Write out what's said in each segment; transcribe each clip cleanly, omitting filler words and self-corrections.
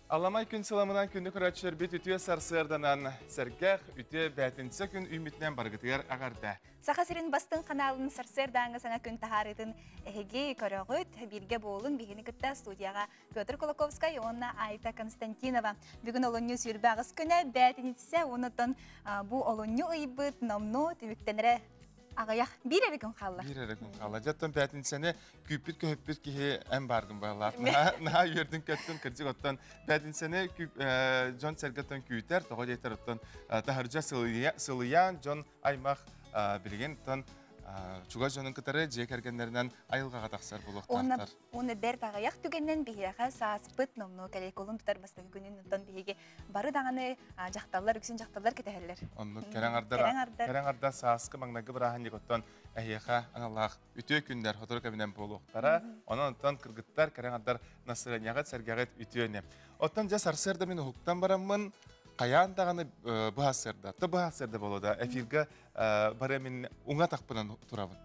Аламай күн сыламынан күндү көрөөччүлэрбит үтүө сарсыарданан сэргэх, үтүө бээтинсэ күн үүммүтүнэн барыгытыгар аҕарда. Саха сирин бастыҥ ханаалын сарсыардааҥы саҥа күн таһаарыытын эһиги көрөҕүт, бииргэ буолун биһигини кытта студияҕа Петр Кулаковскай уонна Айта Константинова. Бүгүн олунньу 28 күнэ бээтиниссэ уонна бу олунньу ыйбыт номнуо түмүктэнэрэ аҕыйах биир эрэ күн хаалла. Биир эрэ күн хаалла. Дьэ, бээтинсэни күүппүт көһүппүт киһи эн бааргын баалаах. Наһаа үөрдүн көттүн кырдьык оттон бээтинсэни дьон-сэргэттэн күүтэр, тоҕо диэтэр оттон таһырдьа сылыйаан дьон аймах билигин оттон чугас дьонун кытары дьиэ кэргэннэринэн айылҕаҕа тахсар буолуохтаахтар. Уонна бэрт аҕыйах түгэнинэн биһиэхэ сааспыт номнуо кэлэр кулун тутар бастакы күнүн оттон биһиги бары даҕаны дьахталлар үксүн дьахталлар кэтэһэллэр. Оннук кэрэҥ ардар кэрэҥ ардар сааскы маҥнайгы бырааһынньык оттон эһиэхэ аналлаах үтүө күннэр сотору кэминэн буолуохтара. Онон оттон кыргыттар кэрэҥ ардар настырыанньаҕыт сэргэҕит үтүөнү. Оттон дьэ сарсыарда мин уһуктан бараммын хайаан даҕаны быһа сарсыарда, то быһа сарсыарда буолуо да эфиргэ бары мин уҥа тахпынан турабын.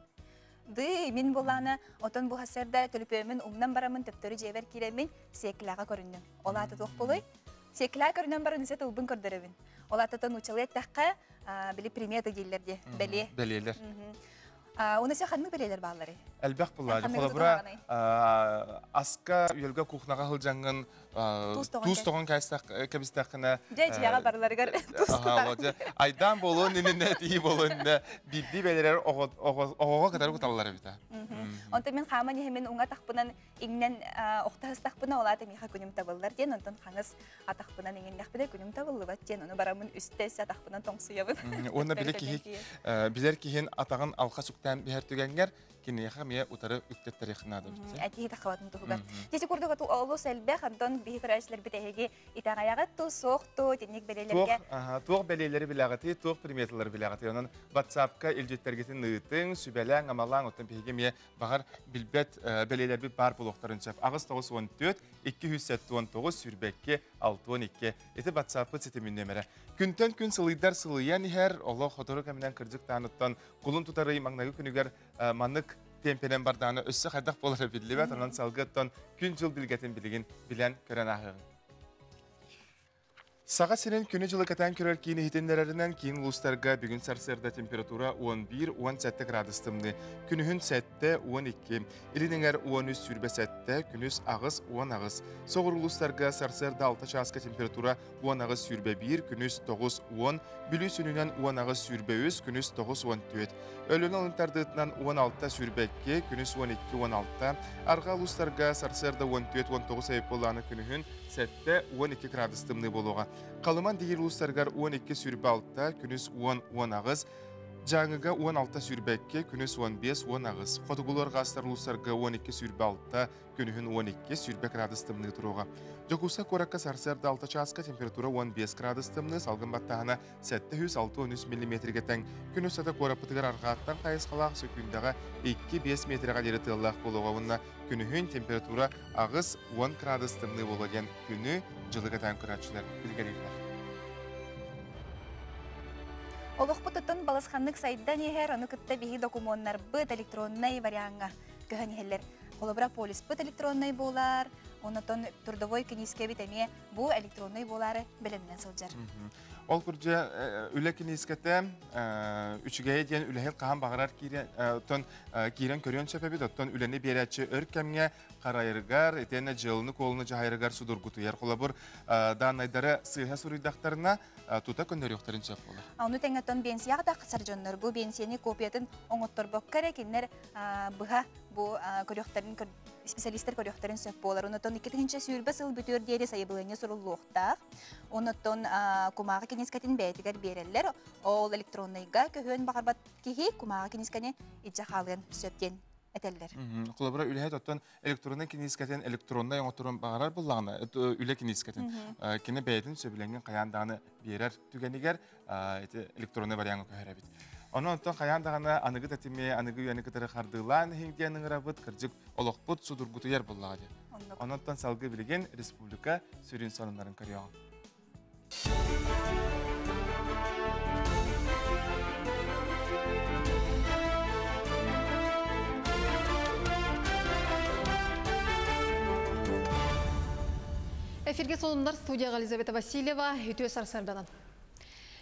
Ды, мин булаана отон бу сарсыарда төлөпүөммүн умнан бараммын төптөрү дьиэбэр киирэммин сиэкилэҕэ көрүннүм. Ол аата туох буолуй? Сиэкилэҕэ көрүнэн баран үсэ тылбын көрдөрөбүн. Ол аата нууччалыы эттэххэ, били приметы дииллэр дии, бэлиэ. Бэлиэлэр. Уна сэ ханнык бэлиэлэр баалларый? Элбэх буллаады. Холобура, аска үйэлгэ кухнаҕа сылдьаҥҥын туус тоҕон кэбистэххинэ Дьэ, дьиэҕэ барыларыгар туус кутар. Айдаан буолуон иннинэ, тии буолуон иннинэ биирдии бэлэрэр оҕоҕо кытары куталлар эбитэ. Онтон мин хааман иһэмин уҥа атахпынан иҥнэн охтоһустахпына ол аата миэхэ күнүм табыллар диэн, онтон хаҥас атахпынан иҥиннэхпинэ күнүм табыллыбат диэн, ону бараммын үстэ өссө атахпынан тоҥсуйабын. Уонна билэр киһи билэр киһин атаҕын алха сүктээн биһэр түгэҥҥэр киниэхэ эмиэ утары үктэттэриэх наада эбит. Этиһи тахабатын туһугар. Дьэ курдук олус элбэх, онтон биһи көрөөччүлэрбит эһиги итэҕэйэҕит ту, суох ту, итинник бэлиэлэргэ. Туох бэлиэлэри билэҕитий, туох приметалары билэҕитий? Онон WhatsApp-ка илдьиттэргитин ыытыҥ, сүбэлээҥ, амалааҥ, оттон биһиги эмиэ баҕар билбэт бэлиэлэрбит баар буолуохтарын сөп. 8 94 279 22 62 ити WhatsApp-пыт ситимин нүөмэрэ. Күнтэн күн сылыйдар сылыйан иһэр, олох сотору кэминэн кырдьык тааныттан кулун тутарый маҥнайгы күнүгэр маннык темпэнэн бардааны өссө хайдах буолара биллибэт, онон салгыаттан күн-дьыл билгэтин билигин билэн көрөн ааһыаҕыҥ. Саха сирин күнү-дьылы кэтээн көрөр киин иһитиннэрэринэн киин улуустарга бүгүн сарсыарда температура 11-17 градус тымныы, күнүһүн 7-12, илин эҥэр 13-27, күнүс 8-18. Соҕуруу улуустарга сарсыарда 6 чааска температура 18-21, күнүс 9-10, Бүлүү сүнүнэн 18-23, күнүс 9-14. Өлүөнэ алын тардыытынан 16-22, күнүс 12-16, арҕаа улуустарга сарсыарда 14-19 айыппылааны күнүһүн 7-12 градус тымныы буолуоҕа. Халыман диир улуустарыгар 12-26, күнүс 10-18, Дьааҥыга 16-22, күнүс 15-18, хотугулуу арҕаастар улуустарга 12-26, күнүһүн 12, 20 градус тымныы туруоҕа. Дьокуускай куоракка сарсыарда 6 чааска температура 15 градус тымныы, салгын баттааһына 763 миллиметргэ тэҥ. Күн устата куораппытыгар арҕааттан хайысхалаах сөкүүндэҕэ 2-5 метрэҕэ диэри тыаллаах буолуоҕа уонна күнүһүн температура 8-10 градус тымныы буолуо диэн күнү, дьылы кэтээн көрөөччүлэр билгэлииллэр. Олохпутуттан балысханнык сайдан иһэр, ону кытта биһи докумуоннарбыт электроннай вариаҥҥа көһөн иһэллэр. Холобура, полиспыт электроннай буолар, онотон трудовой киниискэбит эмиэ бу электроннай буолаары бэлэмнэн сылдьар. Ол курдук үлэ киниискэтэ үчүгэйэ диэн үлэһит хаһан баҕарар киирэн, киирэн көрүөн сөп эбит, оттон үлэни биэрээччи өр кэмҥэ харайарыгар, итиэннэ дьыаланы-куолуну дьаһайарыгар судургутуйар. Холобур, дааннайдары сыыһа суруйдахтарына, тута көннөрүөхтэрин сөп буолар. Ону тэҥэ оттон биэнсийэҕэ тахсар дьоннор бу биэнсийэни копиятын оҥотторбокко эрэ кинилэр быһа бу көрүөхтэрин специалистер көрүөхтэрин сөп буолар. Онотон 2020 сыл бүтүөр диэри сайабылыанньа суруллуохтаах. Онотон кумааҕы киниискэтин бэйэтигэр биэрэллэр. Ол электроннайга көһүөн баҕарбат киһи кумааҕы киниискэни илдьэ хаалыан сөп диэн этэллэр. Холобура, үлэһит оттон электроннай киниискэтин электроннай оҥотторун баҕарар буоллаҕына, үлэ киниискэтин кини бэйэтин сөбүлэҥин хайаан даҕаны биэрэр түгэнигэр ити электроннай вариаҥҥа көһөрөбүт. Онон оттон хайаан даҕаны аныгы тэтими, аныгы үйэни кытары хардыылаан иһиҥ диэн ыҥырабыт, кырдьык олохпут судургутуйар буоллаҕа диэн. Онон салгыы билигин республика сүрүн сонуннарын көрүөҕүҥ. Эфирге сонуннар, студияға Елизавета Васильева, үтіе сарсарданан.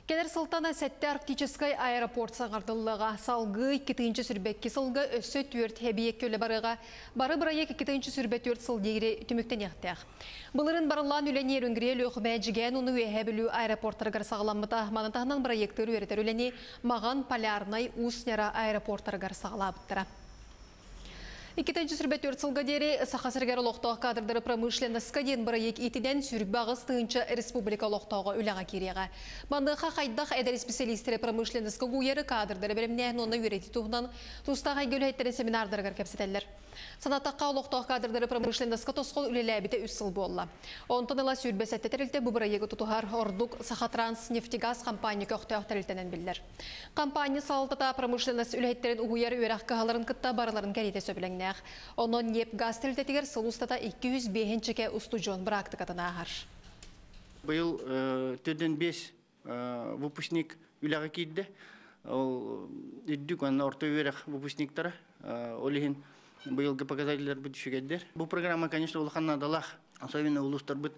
Келер сылтана сәтті арктическай аэропорт саңардылыға салгы 2-сүүрбэ сылга өссө түөрт эбийиэк үлэ барыаҕа, бары бырайыак 2-сүүрбэ түөрт сыл диэри түмүктэниэхтээх. Былырыын барыллаан үлэ Нерюнгри, Өлүөхүмэ, Дьигээн уонна Үөһээ Бүлүү аэропорттарыгар саҕаламмыта. Маны таһынан бырайыактыыр үөрэтэр үлэни Маҕан, Полярнай, Уус-Ньара аэропорттарыгар саҕалаабыттара. 2-сүүрбэ түөрт сылга диэри Саха сиригэр олохтоох кадрдары промышленноска диэн бырайыак иитинэн 28 тыһыынча республика олохтооҕо үлэҕэ киириэҕэ. Маныаха хайдах эдэр специалистары промышленноска угуйары, кадрдары бэлэмнээһин уонна үөрэтии туһунан тустаах эйгэ үлэһиттэрин семинардарыгар кэпсэтэллэр. Санатахха, олохтоох кадрдары промышленноска тосхол үлэлээбитэ 3 сыл буолла. Онтон ыла 27 тэрилтэ бу бырайыагы тутуһар, ордук Сахатранснефтегаз компания көхтөөх тэрилтэнэн биллэр. Компания салалтата промышленность үлэһиттэрин уһуйар үөрэх кыһаларын кытта барыларын кэриэтэ сөбүлэҥнээх. Онон ньиэп-гаас тэрилтэтигэр сыл устата 205 устудьуон быраактыкатын ааһар. Быйыл 45 выпускник үлэҕэ киирдэ. Ол үрдүк уонна орто үөрэх выпускниктара. Ол иһин быйылгы показателлэрбит үчүгэйдэр. Бу программа, конечно, улахан наадалаах. Особенно улуустарбыт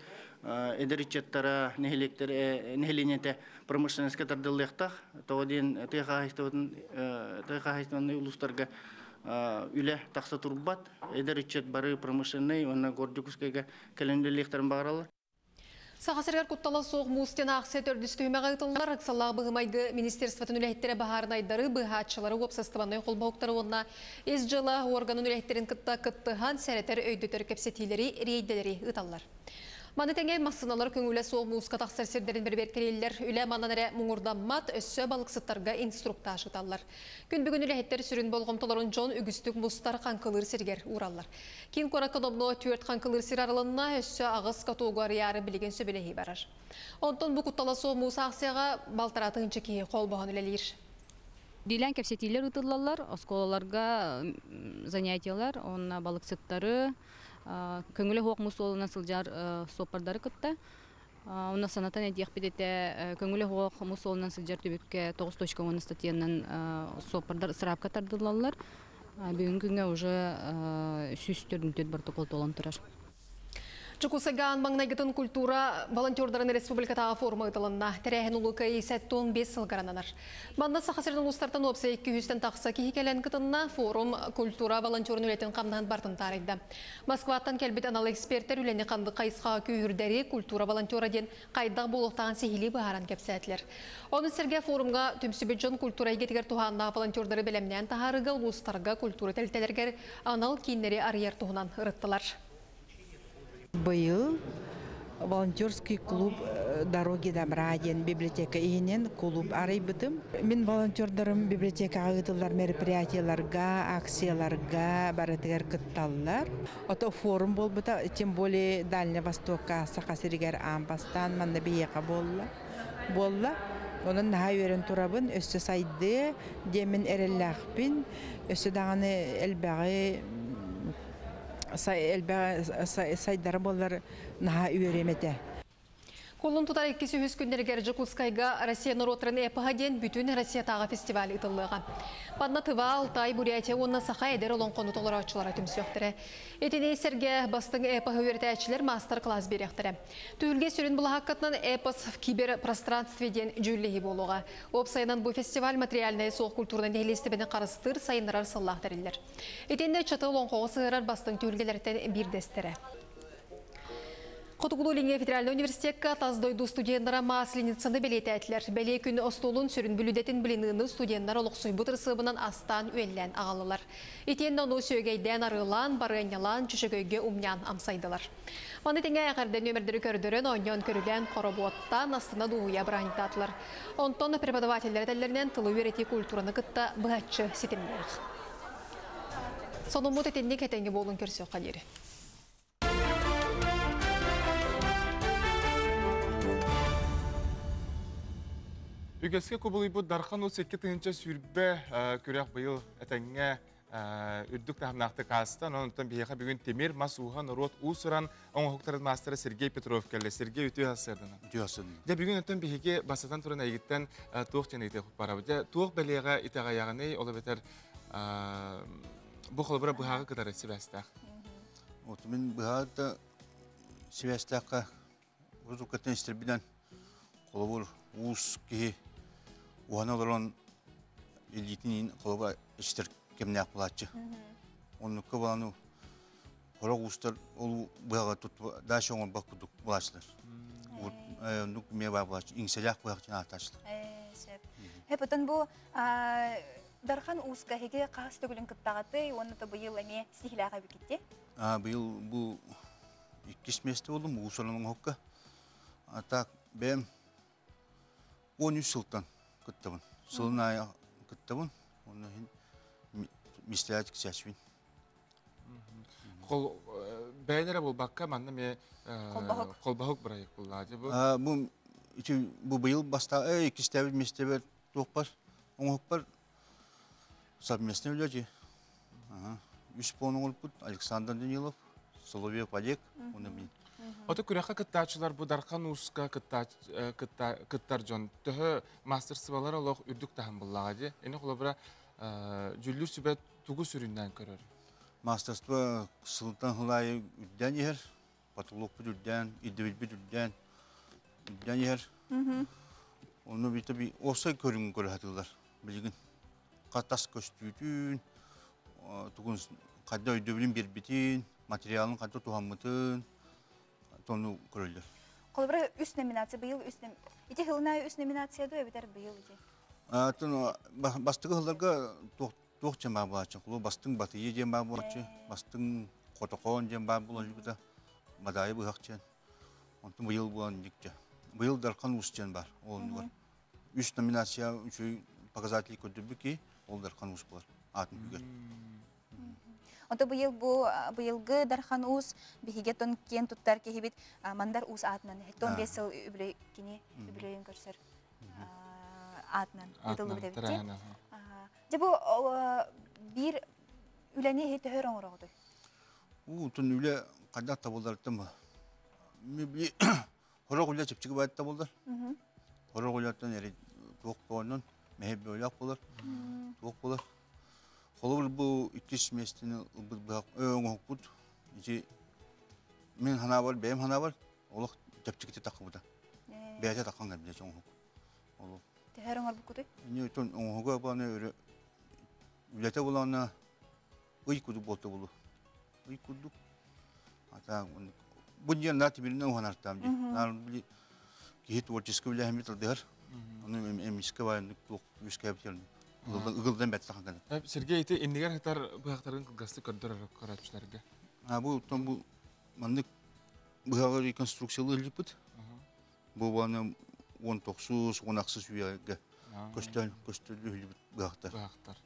эдэр ыччаттара, нэһилиэктэр нэһилиэнньэтэ промышленностька тардыллыахтаах. Тоҕо диэн тыа хаһаайыстыбатын улуустарга үлэ тахса турбат. Эдэр ыччат бары промышленный уонна Дьокуускайга кэлэн үлэлиэхтэрин баҕараллар. Саха сиригэр куттала суох муус диэн аахсыйа төрдүс түһүмэҕэ ыытыллар. Ыксаллаах быһыы-майгы министерствотын үлэһиттэрэ баһаарынайдары, быыһааччылары, уопсастыбаннай холбоһуктары уонна ис дьыала органын үлэһиттэрин кытта кыттыһан сэрэтэр, өйдөтөр кэпсэтиилэри, рейдэлэри ыыталлар. Маны тэҥэ массыыналар көҥүлэ суох мууска тахсар сирдэрин бэрэбиэркэлииллэр. Үлэ манан эрэ муҥурдаммат, өссө балыксыттарга инструктаж ыыталлар. Күн бүгүн үлэһиттэр сүрүн болҕомтолорун дьон үгүстүк мустар, хаҥкылыыр сиригэр уураллар. Киин куоракка номнуо түөрт хаҥкылыыр сир арылынна, өссө аҕыс катогу арыйаары билигин сөбүлэһии барар. Онтон бу куттала суох муус аахсыйаҕа 1,5 тыһыынча киһи холбоһон үлэлиир. Диилэн кэпсэтиилэр ыытыллаллар, оскуолаларга занятиялар, онно балыксыттары, көҥүлэ суох муус суолунан сылдьар суоппардары кытта. Онно санатан этиэхпит этэ, көҥүлэ суох муус суолунан сылдьар түбүккэ 9.10 статьянан суоппардар ыстыраапка тардыллаллар. Бүгүнкү күҥҥэ уже 144 протокол толон турар. Дьокуускайга аан маҥнайгытын культура волонтердарын республикатааҕы форума ыытылынна. Тэрээһин Улуу Кыайыы 75 сылыгар ананар. Манна Саха сирин улуустартан уопсайа 200 тахса киһи кэлэн кытынна, форум культура волонтерун үлэтин хамнаһын барытын таарыйда. Москваттан кэлбит анал эксперттэр үлэни ханнык хайысхаҕа күүһүрдэри, культура волонтера диэн хайдах буолуохтааҕын сиһилии быһааран кэпсээтилэр. Ону сэргэ форумҥа түмсүбүт дьон культура эйгэтигэр туһааннаах волонтердары бэлэмнээн таһаарыыга улуустарга культура тэрилтэлэригэр анал кииннэри арыйар туһунан ырыттылар. Быйыл волонтерский клуб «Дороги добра» диэн библиотека иһинэн клуб арыйбытым. Мин волонтердарым библиотекаҕа ыытыллар мероприятияларга, акцияларга барытыгар кытталлар. Ото форум буолбута, тем более Дальний Востокка, Саха сиригэр аан бастаан манна биһиэхэ буолла. Буолла. Онон наһаа үөрэн турабын, өссө сайдыа диэммин эрэллээхпин, өссө даҕаны элбэҕи элбэҕи сайдара буоллар наһаа үөрүөм этэ. Кулун тутар 2-3 күннэригэр Дьокуускайга Россия норуоттарын эпоһа диэн бүтүн Россиятааҕы фестиваль ыытыллыаҕа. Манна Тыва, Алтай, Бурятия уонна Саха эдэр олоҥхону толорооччулара түмсүөхтэрэ. Итини сэргэ бастыҥ эпоһы үөрэтээччилэр мастер-класс биэриэхтэрэ. Түһүлгэ сүрүн былаһааккатынан «Эпос в киберпространстве» диэн дьүүллэһии буолуоҕа. Уопсайынан, бу фестиваль материальнай суох культурнай нэһилиэстибэни харыстыыр, сайыннарар сыаллаах тэриллэр. Итиннэ ыччаты олоҥхоҕо сыһыарар бастыҥ түһүлгэлэртэн биирдэстэрэ. Хотугулуу-Илиҥҥи федеральнай университекка тас дойду студеннара Масленицаны бэлиэтээтилэр. Бэлиэ күн остуолун сүрүн бүлүүдэтин блиныны студеннар олохсуйбут ырысыабынан астаан-үөллээн аҕаллылар. Итиэннэ ону сүөгэйдээн арыылаан, барыанньалаан, чөчөгөйгө умньаан амсайдылар. Маны тэҥэ эҕэрдэ нүөмэрдэри көрдөрөн, оонньоон көрүлээн, хоробуоттаан, астына дуоһуйа бырааһынньыктаатылар. Онтон преподавателлэр этэллэринэн, тылы үөрэтии культураны кытта быһаччы ситимнээх. Сонуммут итинник, этэҥҥэ буолуҥ, көрсүөххэ диэри. Үгэскэ кубулуйбут Дархан Уус 2020 күрэх быйыл этэҥҥэ үрдүк таһымнаахтык ааста. Онтон биһиэхэ бүгүн тимир, мас ууһа, норуот уус-уран оҥоһуктарын маастара Сергей Петров кэллэ. Сергей, үтүө сарсыарданан. Үтүө сарсыарданан. Дьэ, бүгүн оттон биһиги бастатан туран эйигиттэн туох диэн ыйытыах барабыт. Дьэ, туох бэлиэҕэ итэҕэйэҕиний, ол эбэтэр бу холобура быһааҕы кытары сибээстээх. Вот мин быһаата сибээстээххэ. Уруккаттан истэрбинэн холобур уус киһи уһана олорон илиитин холобур истэр кэмнээх булааччы. Оннукка балану хорох уустар ол быһаҕа тутту дальше оҥорбот курдук булааччылар. Оннук эмиэ баар булааччы. Иҥсэлээх быһах диэн ааттааччылар. Сөп. Хэп бу Дархан ууска эһиги хаһыс төгүлүн кыттаҕытый уонна то быйыл эмиэ ситиһилээх эбиккит Быйыл бу иккис месте болдум уус оҥоһукка. А так бэйэм 13 сылтан кыттабын. Сылын аайы кыттабын. Онно иһин мистэлээх тиксээччибин. Кол бэйэлэрэ буолбакка манна эмиэ холбоһук бырайыак буллаа бу. Бу ити бу быйыл баста иккистээбит миэстэбэр туохпар оҥоһукпар совместный үлэ Үс пуон оҥорбут Александр Данилов, Соловьев Олег, уонна мин. Ото күрэххэ кыттааччылар бу Дархан Ууска кыттар дьон төһө мастерстволар олох үрдүк таһым буллаҕа дии. Ини холобура дьүүллүүр сүбэ тугу сүрүннээн көрөр? Мастерство сылтан сыл аайы үрдээн иһэр, потолокпут үрдээн, ирдэбилбит үрдээн, үрдээн иһэр. Онно биир уопсай көрүҥүн көрө сатыыллар билигин. Хатас көстүүтүн, тугун хайда өйдөбүлүн биэрбитин, материалын хайда туһаммытын, тону көрөллөр. Холобура үс номинация быйыл үс ити сылын үс номинация дуо эбэтэр быйыл ити? Бастакы сылларга туох диэн баар буолааччы. Холобур бастыҥ батыйы диэн баар буолааччы, бастыҥ хотокоон диэн баар буолан бадаайы быһах диэн. Онтон быйыл буолан дьикчэ. Быйыл Дархан Уус диэн бар ол оннугар. Үс номинация үчүгэй показатель көрдөрбүт киһи, ол Дархан Уус буолар аатын үгэр. Ото быйыл бу быйылгы Дархан Уус биһиге тон киэн туттар киһибит Мандар Уус аатынан 15 сыл үбүлүөй кини үбүлүөйүн көрсөр аатынан ыытыллыбыт эбит. Дьэ бу биир үлэни иһи төһөр оҥороҕутуй? Уутун үлэ хайдах табылларыттан ба. Хорох үлэ чэпчэки баайт табыллар. Хорох үлэттэн эри туох буолнун, мэһэй бөөлөөх болар, туох болар. Холобур бу иккис миэстэни ылбыт быһах оҥоһукпут. Ити мин ханаабар, бэйэм ханаабар олох чэпчэкитэ таххыбыта. Бэйэтэ таххан кэлбитэ оҥоһук. Олох. Төһөр оҥорбуккутуй? Ини отон оҥоһуга баны өрө үлэтэ булаана ый курдук буолта булу. Ый курдук. Ата бу диэн наар тимиринэн уһанартаам дии. Наар били киһи творческий үлэһэммит тылдыһар. Ону эмискэ баайыннык туох үөскээбит ыгылдан бэрт сахан кэлэн. Сергей ити иннигэр сытар быһахтарын кылгастык көрдөрөр көрөөччүлэргэ. А бу оттон бу маннык быһаҕы реконструкциялыы илдьиппит. Бу баны 19 16 үйэгэ көстөн көстөллү үһүлүбүт быһахтар. Быһахтар.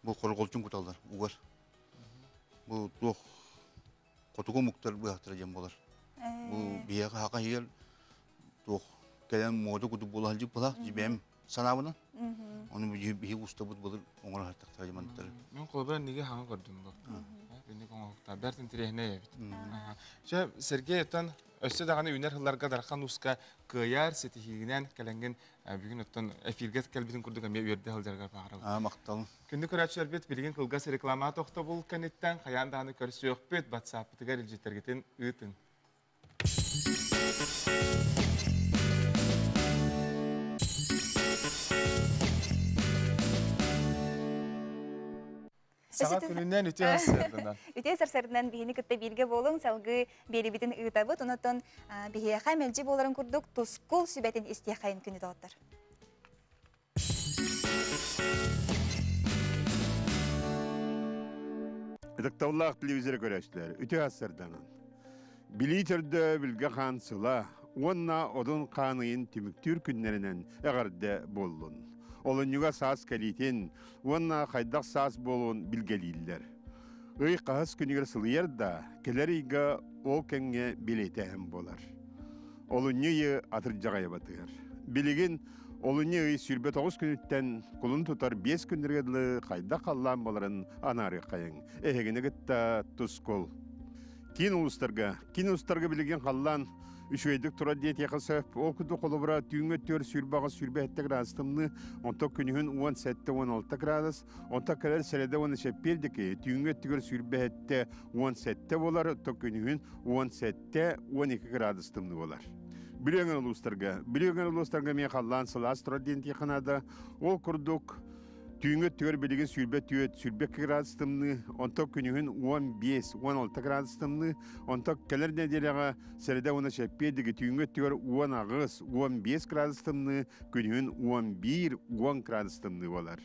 Бу хорҕолдьун куталлар угар. Бу туох хотугу омуктар быһахтара диэн буолар. Бу биһиэхэ хака иһигэр туох кэлэн муода кудук буола сылдьыбыт былах дьибэм санаабынан. Ону биһи устабыт былыр оҥоро сартахтара дьаманнары. Мен холобура ниге хаҥа көрдүм бу. Бинник оҥоһуктар бэрт интэриэһинэй эбит. Чэ, Сергей оттон өссө даҕаны үүнэр сылларга Дархан Ууска кыайар ситиһиигинэн кэлэҥҥин бүгүн оттон эфиргэ кэлбитин курдук эмиэ үөрдэ сылдьаргар баҕарабын. Аа, махтал. Күндү көрөөччүлэрбит билигин кылгас реклама тохтобул кэнниттэн хайаан даҕаны көрсүөхпүт, WhatsApp-пытыгар илдьиттэргитин ыытыҥ. Саҥа күнүнэн үтүө сарсыарданан. Үтүө сарсыарданан биһини кытта бииргэ буолуҥ, салгыы биэрибитин ыытабыт. Онотон биһиэхэ мэлдьи буоларын курдук тускул сүбэтин истиэххэйин күнү доҕоттор. Ытыктабыллаах телевизор көрөөччүлэр, үтүө сарсыарданан. Билии төрдө Билгэ хаан сыла уонна Одун хаан ыйын түмүктүүр күннэринэн эҕэрдэ буоллун. Олунньуга саас кэлиитин уонна хайдах саас буолуон билгэлииллэр. Ый хаһыс күнүгэр сылыйар да, кэлэр ыйга ол кэмҥэ билиэтэһэн буолар. Олунньу ыйы атырдьах айабатыгар. Билигин олунньу ый 29 күнүттэн кулун тутар 5 күннэргэ дылы хайдах халлаан буоларын анаарыаххайыҥ. Эһигини кытта тускул. Киин улуустарга, киин улуустарга билигин халлаан Үчүгэйдик турар диэтиэхэ сөп. Ол курдук холобура түүҥҥэ өттүгэр 28-27 градус тымныы, онтон күнүһүн 17-16 градус, онтон кэлэр сэрэдэ уонна чэппиэр диэки түүҥҥэ өттүгэр 27-17 буолар, оттон күнүһүн 17-12 градус тымныы буолар. Бүлүү улуустарга, Бүлүү улуустарга эмиэ халлаан сылаас турар диэн тиэхэ наада. Ол курдук Түүҥҥү өттүгэр билигин 24, 22 градус тымныы, онтон күнүһүн 15, 16 градус тымныы, онтон кэлэр нэдиэлэҕэ сэрэдэ уонна чэппиэрдиги түүҥҥү өттүгэр 18, 15 градус тымныы, күнүһүн 11, 10 градус тымныы буолар.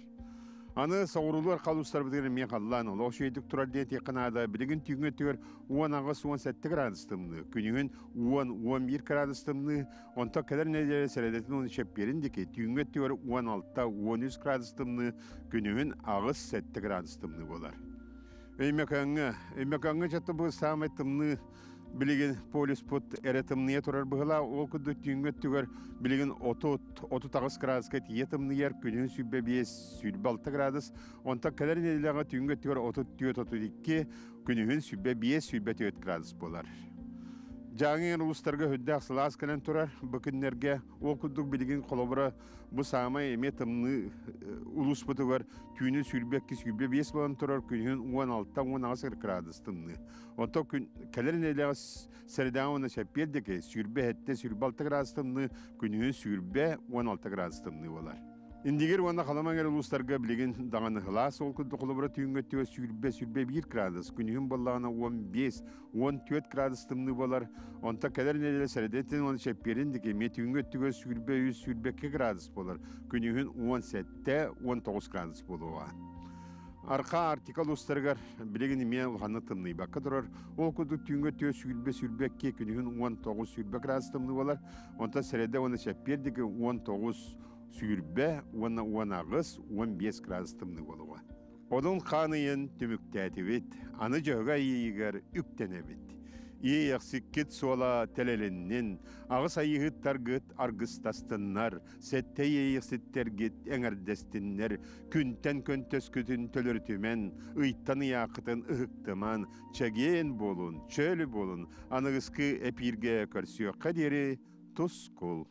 Аны соҕуруулар халустарбытыгар эмиэ халлаан олох үчүгэйдик турар диэн этиэххэ наада. Билигин түүҥҥү өттүгэр 18-17 градус тымныы, күнүһүн 10-11 градус тымныы, Онтон кэлэр нэдиэлэ сэрэдэтин уонна чэппиэрин диэки түүҥҥү өттүгэр 16-13 градус тымныы, күнүһүн 8-7 градус тымныы буолар. Өймөкөөҥҥө, Өймөкөөҥҥө чатты бу саамай тымныы билигин полюспут эрэ тымныйа турар быһыылаах. Ол курдук түүҥҥү өттүгэр билигин 30, 38 градуска тиийэ тымныйар, күнүһүн 25, 26 градус. Онтон кэлэр нэдиэлэҕэ түүҥҥү өттүгэр 34-32, күнүһүн 25, 24 градус буолар. Дьааҥы улуустарга үрдээх сылаас кэлэн турар. Бу күннэргэ ол курдук билигин холобура бу саамай эмиэ тымныы улууспутугар түүнүн 22-25 буолан турар, күнүһүн 16-18 градус тымныы. Онтон күн кэлэр нэдиэлэҕэ сэрэдэҕэ уонна чэппиэр диэки 27-26 градус тымныы, күнүһүн 20-16 градус тымныы буолар. Индигир уонна Халыма эҥэр улуустарга билигин даҕаны сылаас ол курдук холобура түүҥҥү өттүгэр 20-21 градус, күнүһүн буоллаҕына 15-14 градус тымныы буолар. Онтон кэлэр нэдиэлэ сэрэдэтин уонна чэппиэрин диэки эмиэ түүҥҥү өттүгэр 23-22 градус буолар, күнүһүн 17-19 градус буолуоҕа. Арҕаа Арктика улуустарыгар билигин эмиэ улаханнык тымныйбакка турар. Ол курдук түүҥҥү өттүгэр 20-22, күнүһүн 19-20 градус тымныы буолар. Онтон сэрэдэ уонна чэппиэр диэки 19 20 уонна 18, 15 градус тымныы буолуоҕа. Одун хаан ыйын түмүктээтибит, аны Дьөһөгөй ыйыгар үктэнэбит. Иэйэхсиккит суола тэлэлиннин, аҕыс айыыһыттаргыт аргыстастыннар, сэттэ иэйэхситтэргит эҥэрдэстиннэр, күнтэн көнтөскүтүн төлөрүтүмэн, ыйтан ыйааххытын ыһыктыман, чэгиэн буолун, чөл буолун, аныгыскы эпииргэ көрсүөххэ диэри тускул.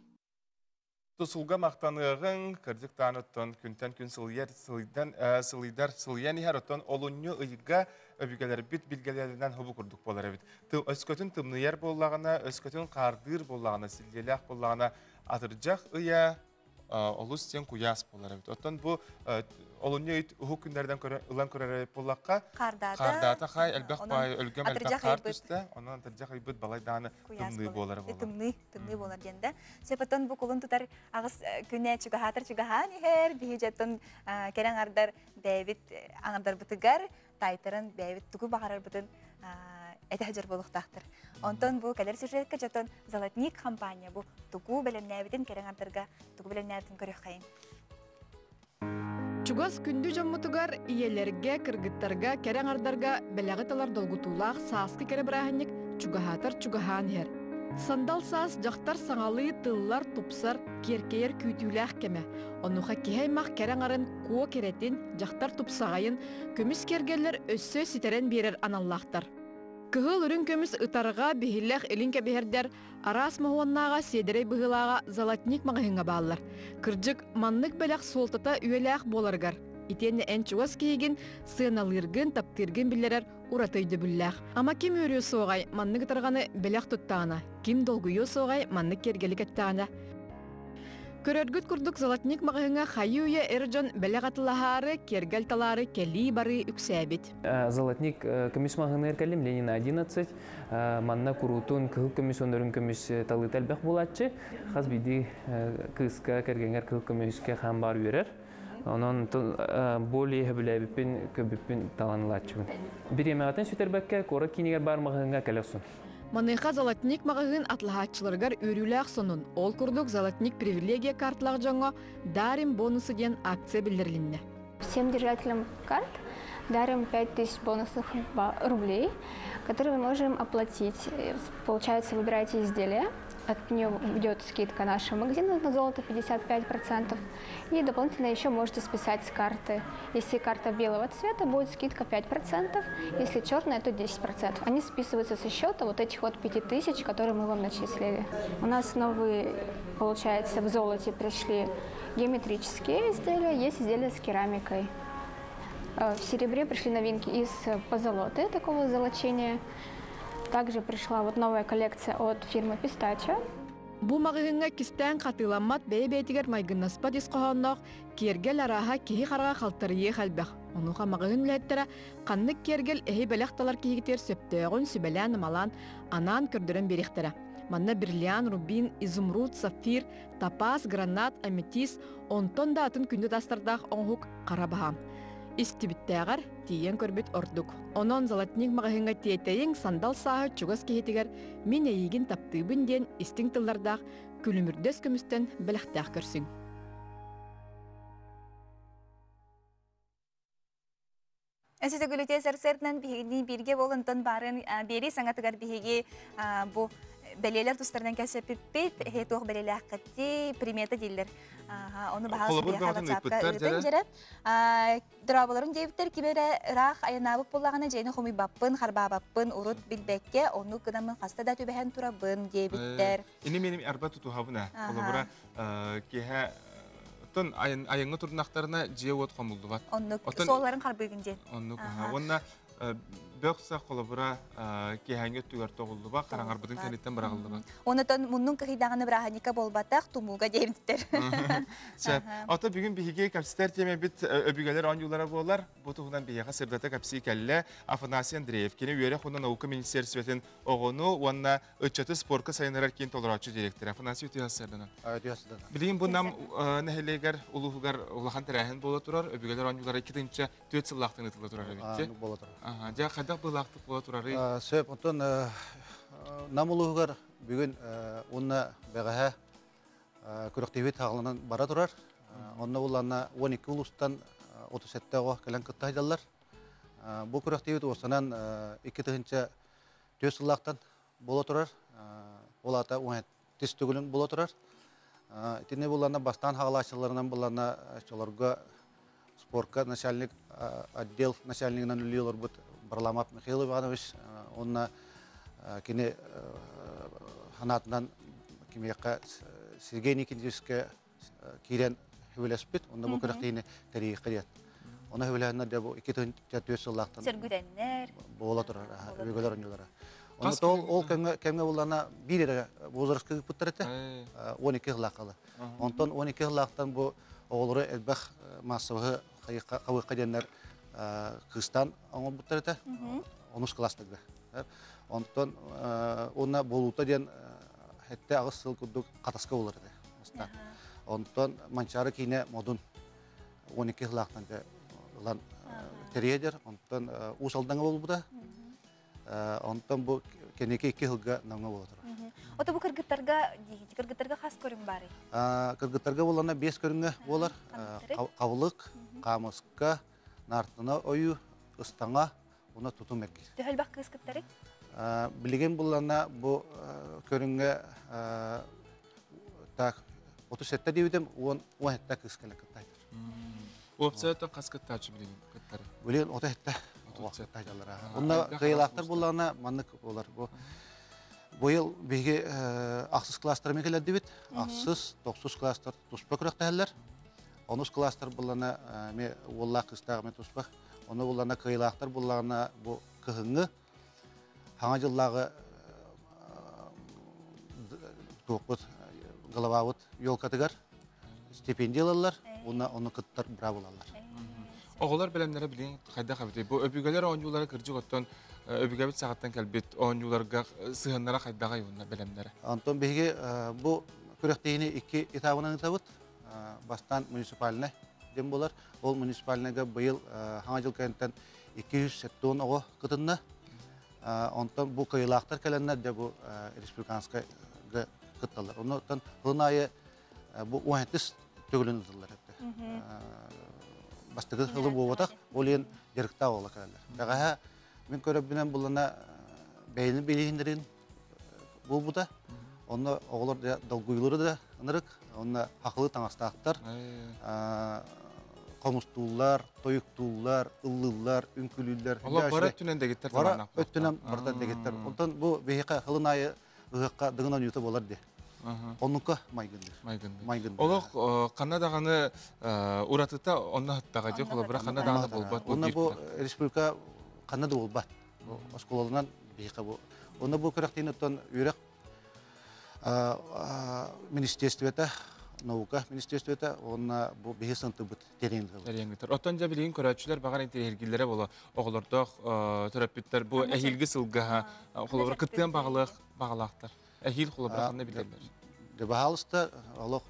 Тусулга махтаныаҕыҥ, кырдьык таан оттон күнтэн күн сылыйар, сылыйдан, сылыйдар, сылыйан иһэр, оттон олунньу ыйга өбүгэлэрбит билгэлэринэн хобу курдук буолар эбит. Өскөтүн тымныйар буоллаҕына, өскөтүн хаардыыр буоллаҕына, силлиэлээх буоллаҕына, атырдьах ыйа олус диэн куйаас буолар эбит. Оттон бу олунньу ый уһук күннэрдэн ылан көрөр буоллахха, Хардаата хай элбэх баай өлгөм элбэх хаар түстэ, онон атырдьах ыйбыт балайдааны тымныы буолар буолар. Тымныы, тымныы буолар диэн да. Сөп бу кулун тутар аҕыс күнэ чугаһаатар чугаһаан иһэр, биһи дьэттон кэрэн ардар бэйэбит аңардарбытыгар таайтаран бэйэбит тугу баҕарарбытын этэ сылдьар буолуохтаахтар. Онтон бу кэлэр сюжетка дьотон Золотник компания бу тугу бэлэмнээбитин кэрэн ардарга тугу бэлэмнээбитин көрүөххэйин. Чугас күндү дьоммутугар, ийэлэргэ, кыргыттарга, кэрэ аҥардарга бэлэҕи талар долгутуулаах сааскы кэрэ бырааһынньык чугаһаатар чугаһаан иһэр. Сандал саас дьахтар саҥалыы тыллар, тупсар, киэркэйэр күүтүүлээх кэмэ. Онуоха киһи аймах кэрэ аҥарын куо кэрэтин, дьахтар тупсаҕайын, көмүс киэргэллэр өссө ситэрэн биэрэр аналлаахтар. Кыһыл үрүҥ көмүс ытарҕа, биһилэх, илин кэбиһэрдэр араас моһуоннааҕа, сиэдэрэй быһыылааҕа золотник маҕаһыыҥҥа бааллар. Кырдьык, маннык бэлэх суолтата үйэлээх буоларыгар, итиэннэ эн чугас киһигин сыаналыыргын, таптыыргын биллэрэр ураты өйдөбүллээх. Ама ким үөрүө суоҕай маннык ытарҕаны бэлэх туттаҕына, ким долгуйуо суоҕай маннык киэргэли кэттэҕинэ? Көрөргүт курдук золотник маҕаһыыҥҥа хайыы-үйэ эр дьон бэлэх атылаһаары, киэргэл талаары кэлии-барыы үксээбит. Золотник көмүс маҕаһыыныгар кэллим, Ленина 11. Манна куруутун кыһыл көмүс уонна үрүҥ көмүс талыыта элбэх буолааччы. Хас биирдии кыыска, кэргэҥҥэр кыһыл көмүскэ хаан баар үөрэр. Онон более сөбүлээбиппин, көбүппүн талан ылааччыбын. Бириэмэҕитин сүтэрбэккэ, куорат киинигэр баар маҕаһыыҥҥа кэлэ охсун. Маныаха Золотник маҕаһыын атлаһааччыларыгар үөрүүлээх сонун. Ол курдук Золотник привилегия карталаах дьоҥҥо «Дарим бонусы» диэн акция биллэрилиннэ. Всем держателям карт дарим 5000 бонусных рублей, которые мы можем оплатить. Получается, выбираете изделие, от нее идет скидка нашего магазина на золото 55%. И дополнительно еще можете списать с карты. Если карта белого цвета, будет скидка 5%, если черная, то 10%. Они списываются со счета вот этих вот 5000, которые мы вам начислили. У нас новые, получается, в золоте пришли геометрические изделия, есть изделия с керамикой. В серебре пришли новинки из позолоты, такого золочения. Также пришла вот новая коллекция от фирмы Пистачо. Бу маҕаһыыҥҥа кистээн хатыламмат бэйэ-бэйэтигэр майгыннаспат ис хоһоонноох киэргэл арааһа киһи хараҕа халтарыйыах элбэх. Онуоха маҕаһыын үлэһиттэрэ ханнык киэргэл эһи бэлэх талар киһигитигэр сөптөөҕүн сүбэлээн-амалаан анаан көрдөрөн биэриэхтэрэ. Манна бриллиант, рубин, изумруд, сапфир, топаз, гранат, аметист, онтон да атын күндү тастардаах оҥоһук хара баһаам. Истибиттээҕэр тиийэн көрбүт ордук. Онон Золотник маҕаһыыҥҥа тиэтэйиҥ сандал сааһы чугас киһитигэр мин эйиигин таптыыбын диэн истиҥ тыллардаах күлүмүрдэс көмүстэн бэлэхтээх көрсүҥ. Эсите күлүтэ сарсыардан биһигини бииргэ буолунтан баарын биэри саҥатыгар биһиги бу бэлиэлэр тустарынан кэсэппиппит эһи туох бэлиэлээххитти примета дииллэр ону баһаас WhatsApp-ка ыытын дьэрэ дорооболорун диэбиттэр ким эрэ ыраах айанаабыт буоллаҕына дьиэни хомуйбаппын харбаабаппын урут билбэккэ оннук гынаммын хаста да түбэһэн турабын диэбиттэр Ини меним арба тутуһабын ээ. Холобура киэһэ оттон айаҥҥа турунахтарына дьиэ-уот хомуллубат. Оннук суолларын харбыыгын диэн. Оннук. Уонна бөх сах холобура киэһээҥҥи өттүгэр тоҕуллубат, хараҥарбытын кэнниттэн быраҕыллыбат. Онотон муннун кыһыйдаҕына бырааһынньыкка буолбатах, тумууга диэбиттэр. Сөп. Ото бүгүн биһиги кэпсэтэр тиэмэбит өбүгэлэр оонньуулара буолар. Бу туһунан биһиэхэ сырдата кэпсии кэллэ Афанасий Андреев. Кини үөрэх уонна наука министиэристибэтин оҕону уонна ыччаты спорка сайыннарар киин толорооччу директора Афанасий Үтүөсэрдэнэн. Билигин бу Нам нэһилиэгэр улууһугар улахан тэрээһин буола турар. Өбүгэлэр оонньуулара 2004 сыллаахтан ыытылла турар эбит. Буола турар. Дьэ, хайдах быылаахтык буола турарый? Сөп. Оттон Нам улууһугар бүгүн уонна бэҕэһээ күрэхтэһиибит хааланан бара турар. Онно булланна 12 улуустан 37 оҕо кэлэн кытта сылдьаллар. Бу күрэхтэһиибит уостанан 2004 сыллаахтан буола турар. Ол аата тис төгүлүн буола турар. Итини булланна бастаан хаалааччыларынан булланна чолорго спорка начальник отдел начальнигынан үлэлии олорбут Барламов Михаил Иванович уонна кини ханаатынан кимиэхэ Сергей Никитичка киирэн хүбэлэспит онно бу күрэхтиини тэрийиэххэ диэн. Оны хүбэлэһэннэр дьэ бу 2004 сыллаахтан сөргүтэннэр буола турар өбүгэлэр оонньуулара. Онно ол ол кэмҥэ кэмҥэ буллана биир эрэ возрастка ыыппыттар этэ. 12 сыллаах хала. Онтон 12 сыллаахтан бу оҕолору элбэх массовыһы хабыахха диэннэр кыыстаан оҥорбуттар этэ. Онус класстарга. Онтон уонна буолуута диэн хэтте аҕыс сыл курдук хатаска болар этэ. Онтон Манчаары киинэ модун 12 сылаахтан ылан тэрийэдер. Онтон Уус Алдаҥа буолбута. Онтон бу кэнники икки сылга Намҥа буола турар. Ото бу кыргыттарга кыргыттарга хас көрүҥ баарый? Кыргыттарга буолана биэс көрүҥҥэ буолар. Хабылык, хаамыска, наартына ойуу, ыстаҥа, уонна тутум эргиир. Төһө элбэх кыыс кыттарый? Билигин буллана бу көрүҥҥэ так 37 диэбитим, 10 17 кыыс кэлэ кыттайтар. Уопсайа хас кыттааччы билигин кыттары? Билигин 37 кыттааччылар. Онно кыайыылаахтар буллаҕына маннык буолар. Бу быйыл биһиги ахсыс класстарымен кэлэрдибит. Ахсыс, тохсус класстар туспа күрэхтэһэллэр. Онус класстар буллана эми уоллаах кыыстаах эми туспа. Ону буллана кыайыылаахтар буллаҕына бу кыһыҥҥы хаҥа дьыллааҕы туохпут головабыт елкатыгар стипендия ылаллар уонна ону кыттар браво ылаллар. Оҕолор бэлэмнэрэ билигин хайдах эбитий? Бу өбүгэлэр оонньуулара кырдьык оттон өбүгэбит саҕаттан кэлбит оонньууларга сыһыаннара хайдаҕай уонна бэлэмнэрэ? Онтон биһиги бу күрэхтэһиини икки этабынан ыытабыт. Бастаан муниципальнай диэн буолар. Ол муниципальнайга быйыл хаҥа дьыл кэнниттэн 270 оҕо кытынна. Онтон бу кыайыылаахтар кэлэннэр дьэ бу республиканскайга кытталлар. Оннуттан сылын аайы бу 17 төгүлүн ытыллар этэ. бастыгы хылы буолбатах, ол иһин дьарыктаах оҕолор кэлэллэр. Бэҕэһээ мин көрөрбүнэн буллана бэйэни билиһиннэрин буолбута. Онно оҕолор долгуйулары да ынырык, онно хахылы таҥастаахтар, хомустууллар, тойуктууллар, ыллыыллар, үҥкүүлүүллэр. Олор бары өттүнэн дэгиттэр. Бары өттүнэн барыта дэгиттэр. Онтон бу биһиэхэ хылын аайы ыһыахха дыгын оонньуута буолар дии. Оннукка майгынныыр. Майгынныыр. Олох ханна даҕаны уратыта онно хаттаҕа дии, холобура ханна даҕаны буолбат. Онно бу республика ханна да буолбат. Оскуолаларынан биһиэхэ бу. Онно бу күрэхтиин оттон үөрэх министерствета, наука министерствета уонна бу биһи сынтыбыт тэрийэн Тэрийэн Оттон дьэ билигин көрөөччүлэр баҕар интэриэһиргииллэрэ буолуо. Оҕолордоох төрөппүттэр бу эһиилги сылгаһа холобура кыттыан баҕалаах баҕалаахтар. Эһиил холобура ханна билэллэр? Дьэ баһаалыста олох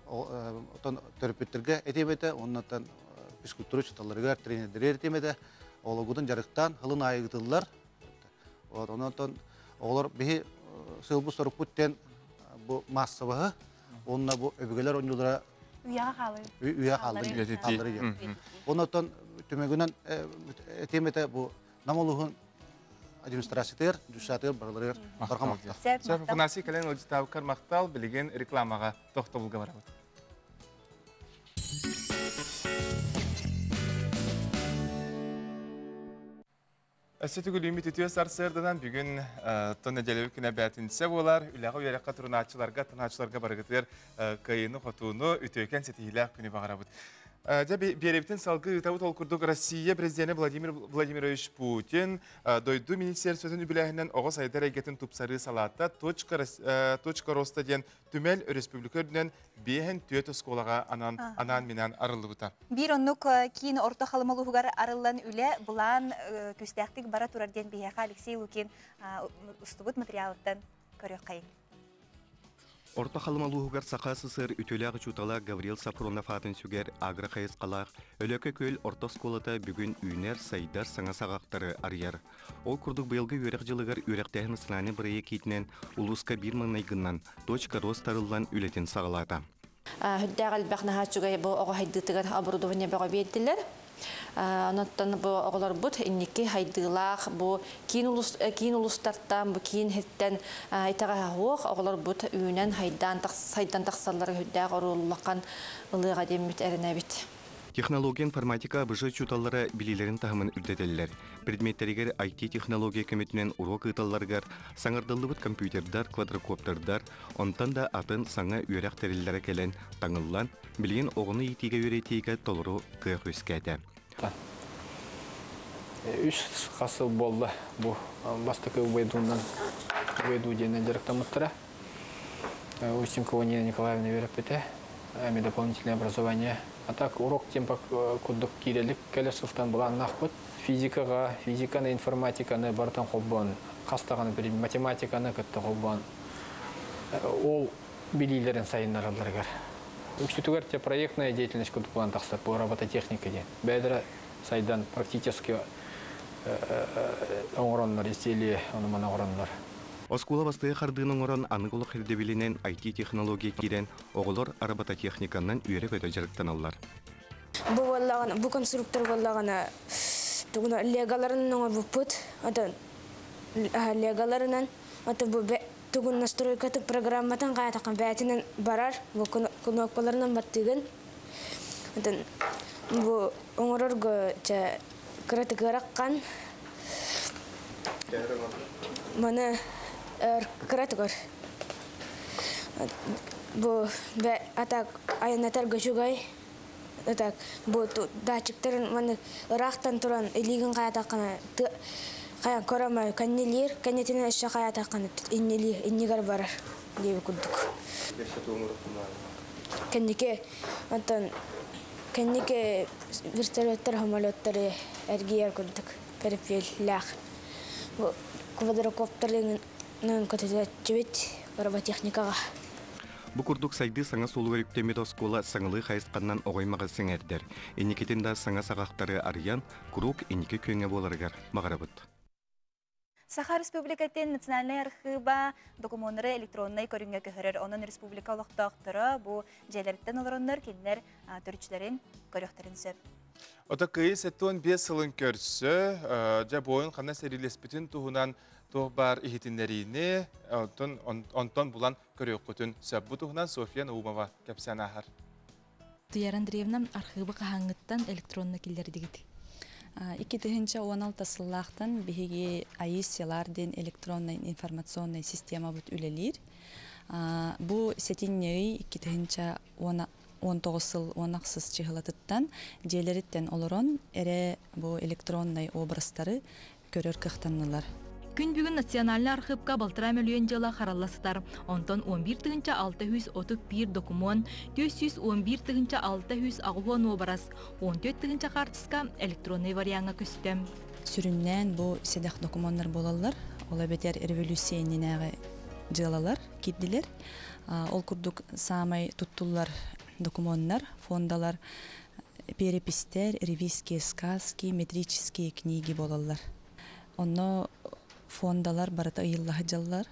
отон төрөппүттэргэ этиэм этэ, оннотон физкультура учууталларыгар, тренердэригэр этиэм этэ. Оҕолоргутун дьарыктаан хылын аайы ыытыллар. Вот онон оҕолор биһи сыалбыт сорукпут диэн бу маассабаһы уонна бу өбүгэлэр оонньуулара Үйэҕэ хаалыы. Үйэ хааллар хааллар. Онон түмүгүнэн этиэм этэ бу Нам улууһун администрациятыгар, дьуссаатыгар барыларыгар барҕа махтал. Сөп, Афанасий кэлэн ыалдьытаабыккар махтал, билигин рекламаҕа тохтобулга барабыт. Өссө түгүлүүмүт үтүө сарсыарданан бүгүн тон нэдиэлэбит күнэ бээтинсэ буолар. Үлэҕэ үөрэххэ турунааччыларга, танааччыларга барыгытыгар кыайыыны-хотууну, үтүөкэн ситиһиилээх күнү баҕарабыт. Дьэ, биэрэбитин салгыы ыытабыт. Ол курдук Россия президенэ Владимир Владимирович Путин дойду министерствотын үбүлээһинэн оҕо сайдар эйгэтин тупсарыы салаата «Точка роста» диэн түмэл өрөспүүбүлүкэ үрдүнэн биэһин түөрт оскуолаҕа анаан анаан-минээн арыллыбыта. Биир оннук киин Орто Халыма улууһугар арыллан үлэ былаан күүстээхтик бара турар диэн биһиэхэ Алексей Лукин устубут материалыттан көрүөххэйиҥ. Орто Халыма улууһугар Саха СССР үтүөлээх учуутала Гаврил Сафронов аатын сүгэр агро-хайысхалаах Өлөкө күөл орто оскуолата бүгүн үүнэр, сайдар саҥа саҕахтары арыйар. Ол курдук быйылгы үөрэх дьылыгар үөрэхтээһин национальнай бырайыак иитинэн улууска биир маҥнайгыннан «Точка роста» арыллан үлэтин саҕалаата. Үрдээх элбэх наһаа үчүгэй бу оҕо хайдыытыгар оборудование бөҕө биэрдилэр. Онон бу оҕолорбут инники хайдыылаах бу киин улус киин улустартан бу киин иһиттэн итэҕэһэ суох оҕолорбут үүнэн хайдаан сайдан тахсаллара үрдээх оруоллахан ылыаҕа диэммит эрэнэбит. Технология информатика АБЖ учууталлара билиилэрин таһымын үрдэтэллэр. Предметтэригэр IT-технология көмөтүнэн уруок ыыталларыгар саҥардыллыбыт компьютердар, квадрокоптердар, онтон да атын саҥа үөрэх тэриллэрэ кэлэн таҥыллан, билигин оҕону иитиигэ-үөрэтиигэ толору кыах үөскээтэ. Үс хас сыл буолла бу бастакы убайдуунан убайдуу диэннэн дьарыктаммыттара. Устинкова Нина Николаевна үөрэппитэ. Эми дополнительное образование. А так урок темпа курдук киирэлик кэлэр сылтан былааннаахпыт. Физикаҕа, физиканы, информатиканы барытын холбоон, хас даҕаны математиканы кытта холбоон ол билиилэрин сайыннаралларыгар. Үксүтүгэр те проектная деятельность курдук буолан тахсар, бу робототехника диэн. Бэйэлэрэ сайдан практически оҥороннор, изделие ону-маны оҥороннор. Оскуола бастакы хардыыны оҥорон аныгы олох ирдэбилинэн IT-технология киирэн, оҕолор робототехниканан үөрэ-көтө дьарыктаналлар. Бу буоллаҕына, бу конструктор буоллаҕына, тугуна леголарын оҥорбуппут. Ото леголарынан, ото бу тугун настройкатын программатын хаятахха бээтинэн барар, бу кнопкаларынан баттыгын. Отон бу оҥорорго чэ кыратык ыараххан. Маны кыратыгар бу атак айаннатарга үчүгэй. Так бу датчиктарын маны ыраахтан туран илиигин хаятаххына хайан көрөмө кэннилиир кэннитинэн өссө хайатаххына иннилиир иннигэр барар диэби курдук. Кэнники онтон кэнники вертолеттар самолеттары эргийэр курдук перепеллээх бу квадрокоптерынан көтүтээччибит роботехникаҕа. Бу курдук сайдыы саҥа суолугар үктэммит оскуола саҥалыы хайысханнан оҕо-аймаҕы сэҥээрдэр. Инникитин да саҥа саҕахтары арыйан, куруук инники күөҥҥэ буоларыгар баҕарабыт. Саха Республикатын национальнай архыыба докумуоннары электроннай көрүҥҥэ көһөрөр. Онон республика олохтоохторо бу дьиэлэриттэн олороннор кинилэр төрүччүлэрин көрүөхтэрин сөп. Ото кыйы 75 сылын көрсө, жа бойын қана серилеспитин туһунан туох бар иһитиннэриини онтон булан көрүөххүтүн сөп. Бу туһунан Софья Наумова кэпсээн ааһар. Туяра Андреевна, архыыбы хаһааҥҥыттан электронно киллэрдигит? 2016 сыллаахтан биһиги АИС Селар диэн электроннай информационнай системабыт үлэлиир. Бу сэтинньи 2019 сыл 16 чыһылатыттан дьиэлэриттэн олорон эрэ бу электроннай образтары көрөр кыахтаннылар. Күн бүгүн Национальнай архыыпка балтараа мөлүйүөн дьыала харалла сытар. Онтон 11 тыһыынча 631 докумуон, 411 тыһыынча 680 уобарас, 14 тыһыынча хаартыска электроннай вариаҥҥа көстө. Сүрүннээн бу сэдэх докумуоннар буолаллар. Ол эбэтэр революция иннинээҕи дьыалалар киирдилэр. Ол курдук саамай туттуллар докумуоннар, фондалар, перепистэр, ревизские сказки, метрические книги буолаллар. Онно фондалар барыта ыйылла сылдьаллар.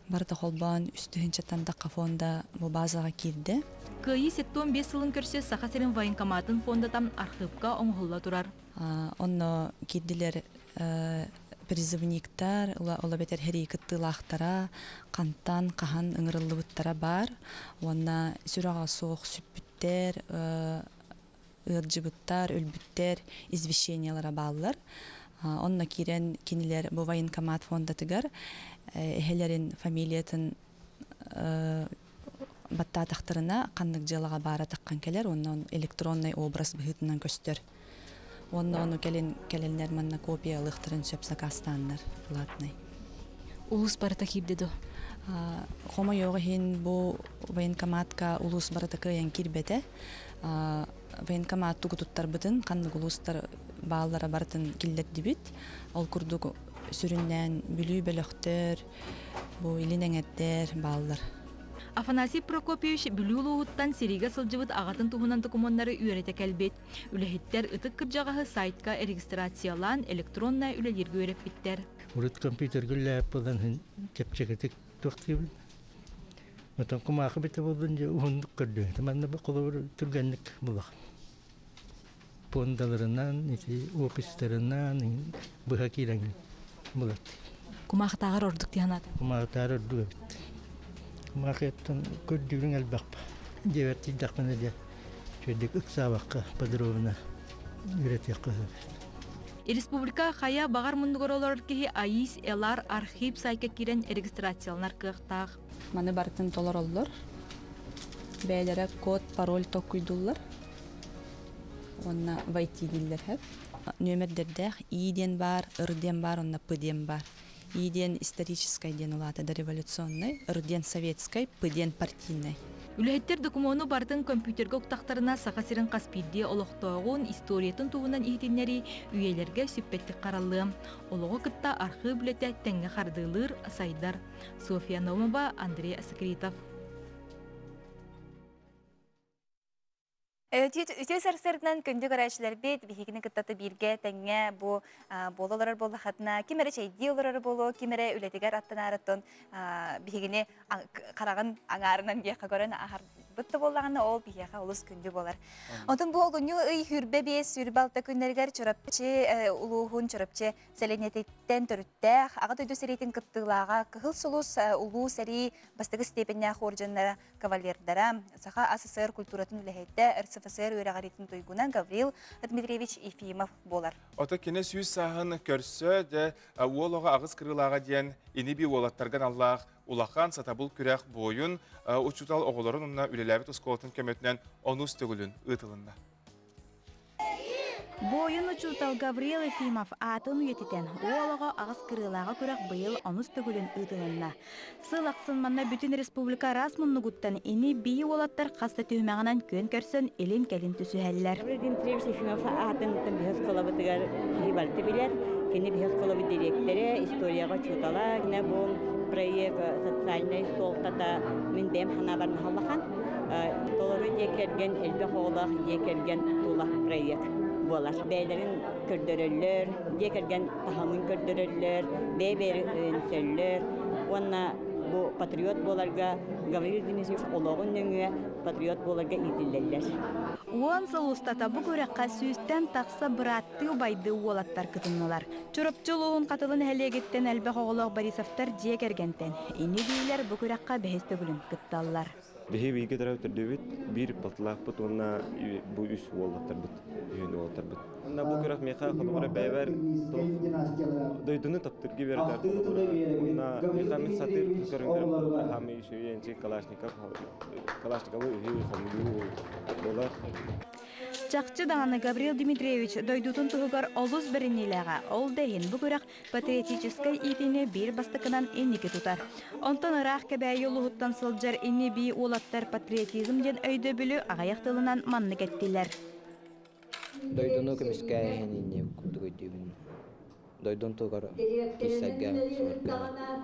Барыта холбоон үс тыһыынчаттан тахха фонда бу базаҕа киирдэ. Кыайыы 75 сылын көрсө Саха сирин военкоматын фондата архыыпка оҥоһулла турар. Онно киирдилэр призывниктар, ол эбэтэр сэрии кыттыылаахтара, хантан, хаһан ыҥырыллыбыттара баар. Уонна сүрэҕэ суох сүппүттэр, ыалдьыбыттар, өлбүттэр извещениелара бааллар. Онно киирэн кинилэр бу военкомат фондатыгар эһэлэрин фамилиятын баттаатахтарына ханнык дьыалаҕа баара таххан кэлэр уонна электронный образ быһыытынан көстөр. Уонна ону кэлин кэлэннэр манна копия ылыахтарын сөп сакаастааннар платный. Улуус барыта киирдэ дуо? Хомойуох иһин бу военкоматка улуус барыта кыайан киирбэтэ. Военкомат тугу туттарбытын, ханнык улуустар бааллара барытын киллэрдибит. Ол курдук сүрүннээн Бүлүү бөлөхтөр, бу илин эҥэрдэр бааллар. Афанасий Прокопьевич Бүлүү улууһуттан сэриигэ сылдьыбыт аҕатын туһунан докумуоннары үөрэтэ кэлбит. Үлэһиттэр ытык кырдьаҕаһы сайтка регистрациялаан электроннай үлэлииргэ үөрэппиттэр. Урут компьютерга үлэлээбит буолан чэпчэкитик туохтуубун. Отон кумаахы битэ буоллун дьэ уһуннук көрдүм. Манна холобур түргэнник булах. Пуондаларынан, ити офистарынан быһа киирэн булат. Кумаахытааҕар ордук дии санаатым. Кумаахытааҕар ордук эбит. Кумаахыттан көрдүүрүҥ элбэх. Дьиэбэр тиийдэхпинэ дьэ үчүгэйдик ыксаабакка подробно үөрэтиэххэ сөп. Республика хайа баҕар муннугар олорор киһи АИС ЛР архив сайтка киирэн регистрацияланар кыахтаах. Маны барытын толороллор. Бэйэлэрэ код, пароль толкуйдууллар. Уонна войти дииллэр сөп. Нүөмэрдэрдээх И диэн баар, Р диэн баар, уонна П диэн баар. И диэн историческай диэн улаата дореволюционный, Р диэн советскай, П диэн партийнай. Үлэһиттэр докумуону барытын компьютерга уктахтарына Саха сирин хас биирдии олохтооҕун, историятын туһунан иһитиннэрии үйэлэргэ сүппэттик хараллыа. Олоҕу кытта архыып үлэтэ тэҥҥэ хардыылыыр, сайдар. Софья Наумова, Андрей Асакритов. Үтүө сарсыарданан күндү көрөөччүлэрбит, биһигини кытта бииргэ тэҥҥэ бу буола олорор буоллахатына, ким эрэ чэйдии олорор буолуо, ким эрэ үлэтигэр аттанаарыттан биһигини хараҕын аҥаарынан диэххэ көрөн аһарбыт да буоллаҕына, ол биһиэхэ олус күндү буолар. Онтон бу олунньу ый 25-26 күннэригэр Чурапчы улууһун Чурапчы сэлиэнньэтиттэн төрүттээх, Аҕа дойду сэриитин кыттыылааҕа, Кыһыл Сулус улуу сэрии бастакы степеннээх орденнара кавалердара, Саха АССР культуратын үлэһитэ, РСФСР үөрэҕириитин туйгуна Гаврил Дмитриевич Ефимов буолар. Ото кини сүүс сааһын көрсө, дьэ, уол оҕо аҕыс кырыылааҕа диэн ини-бии уолаттарга аналлаах улахан сатабыл күрэх буойун учуутал оҕолорун уонна үлэлээбит оскуолатын көмөтүнэн онус төгүлүн ыытылынна. Буойун учуутал Гаврил Ефимов аатын үйэтитэн, уол оҕо аҕыс кырыылааҕа күрэх быйыл онус төгүлүн ыытылынна. Сыл ахсын манна бүтүн республика араас муннугуттан ини-бии уолаттар хас да түһүмэҕинэн күөн көрсөн илин-кэлин түсүһэллэр. Гаврил Дмитриевич Ефимов аатын биһи оскуолабытыгар киһи барыта билэр. Кини биһи оскуолабыт дириэктэрэ, историяҕа учуутала. Кини бу проект социальнай суолтата мин бэйэм санаабар наһаа Толору дьиэ кэргэн, элбэх оҕолоох дьиэ кэргэн тула проект буолар. Бэйэлэрин көрдөрөллөр, дьиэ кэргэн таһымын көрдөрөллөр, бэйэ-бэйэлэрин өйөнсөллөр уонна бу патриот буоларга Гаврил Дмитриевич олоҕун нөҥүө патриот буоларга иитиллэллэр. Уон сыл устата бу күрэххэ сүүстэн тахса бырааттыы убайдыы уолаттар кытыннылар. Чурапчы улууһун Хатылы нэһилиэгиттэн элбэх оҕолоох Борисовтар дьиэ кэргэнтэн ини-биилэр бу күрэххэ бэһис төгүлүн кытталлар. Биһи бииргэ төрөөбүт төрдүбүт, биир балтылаахпыт уонна бу үс уолаттарбыт, үһүн уолаттарбыт. Уонна бу күрэх миэхэ холобура бэйэбэр дойдуну таптыргы бердер холобура. Уонна миэхэ мин сатыыр көрүҥнэрим холобура хаамыы үсүйэнчи Калашников Калашниковы үһү хомуйуу буолар. Чахчы даҕаны Гаврил Дмитриевич дойдутун туһугар олус бэриниилээҕэ. Ол да иһин бу күрэх патриотическай иитиини биир бастакынан инники тутар. Онтон ыраах Кэбээйи улууһуттан сылдьар ини-бии уолаттар патриотизм диэн өйдөбүлү аҕыйах тылынан маннык эттилэр. Дойдуну көмүскээһин инни курдук өйдүүбүн. Дойдун тугар киирсэргэ, суорга.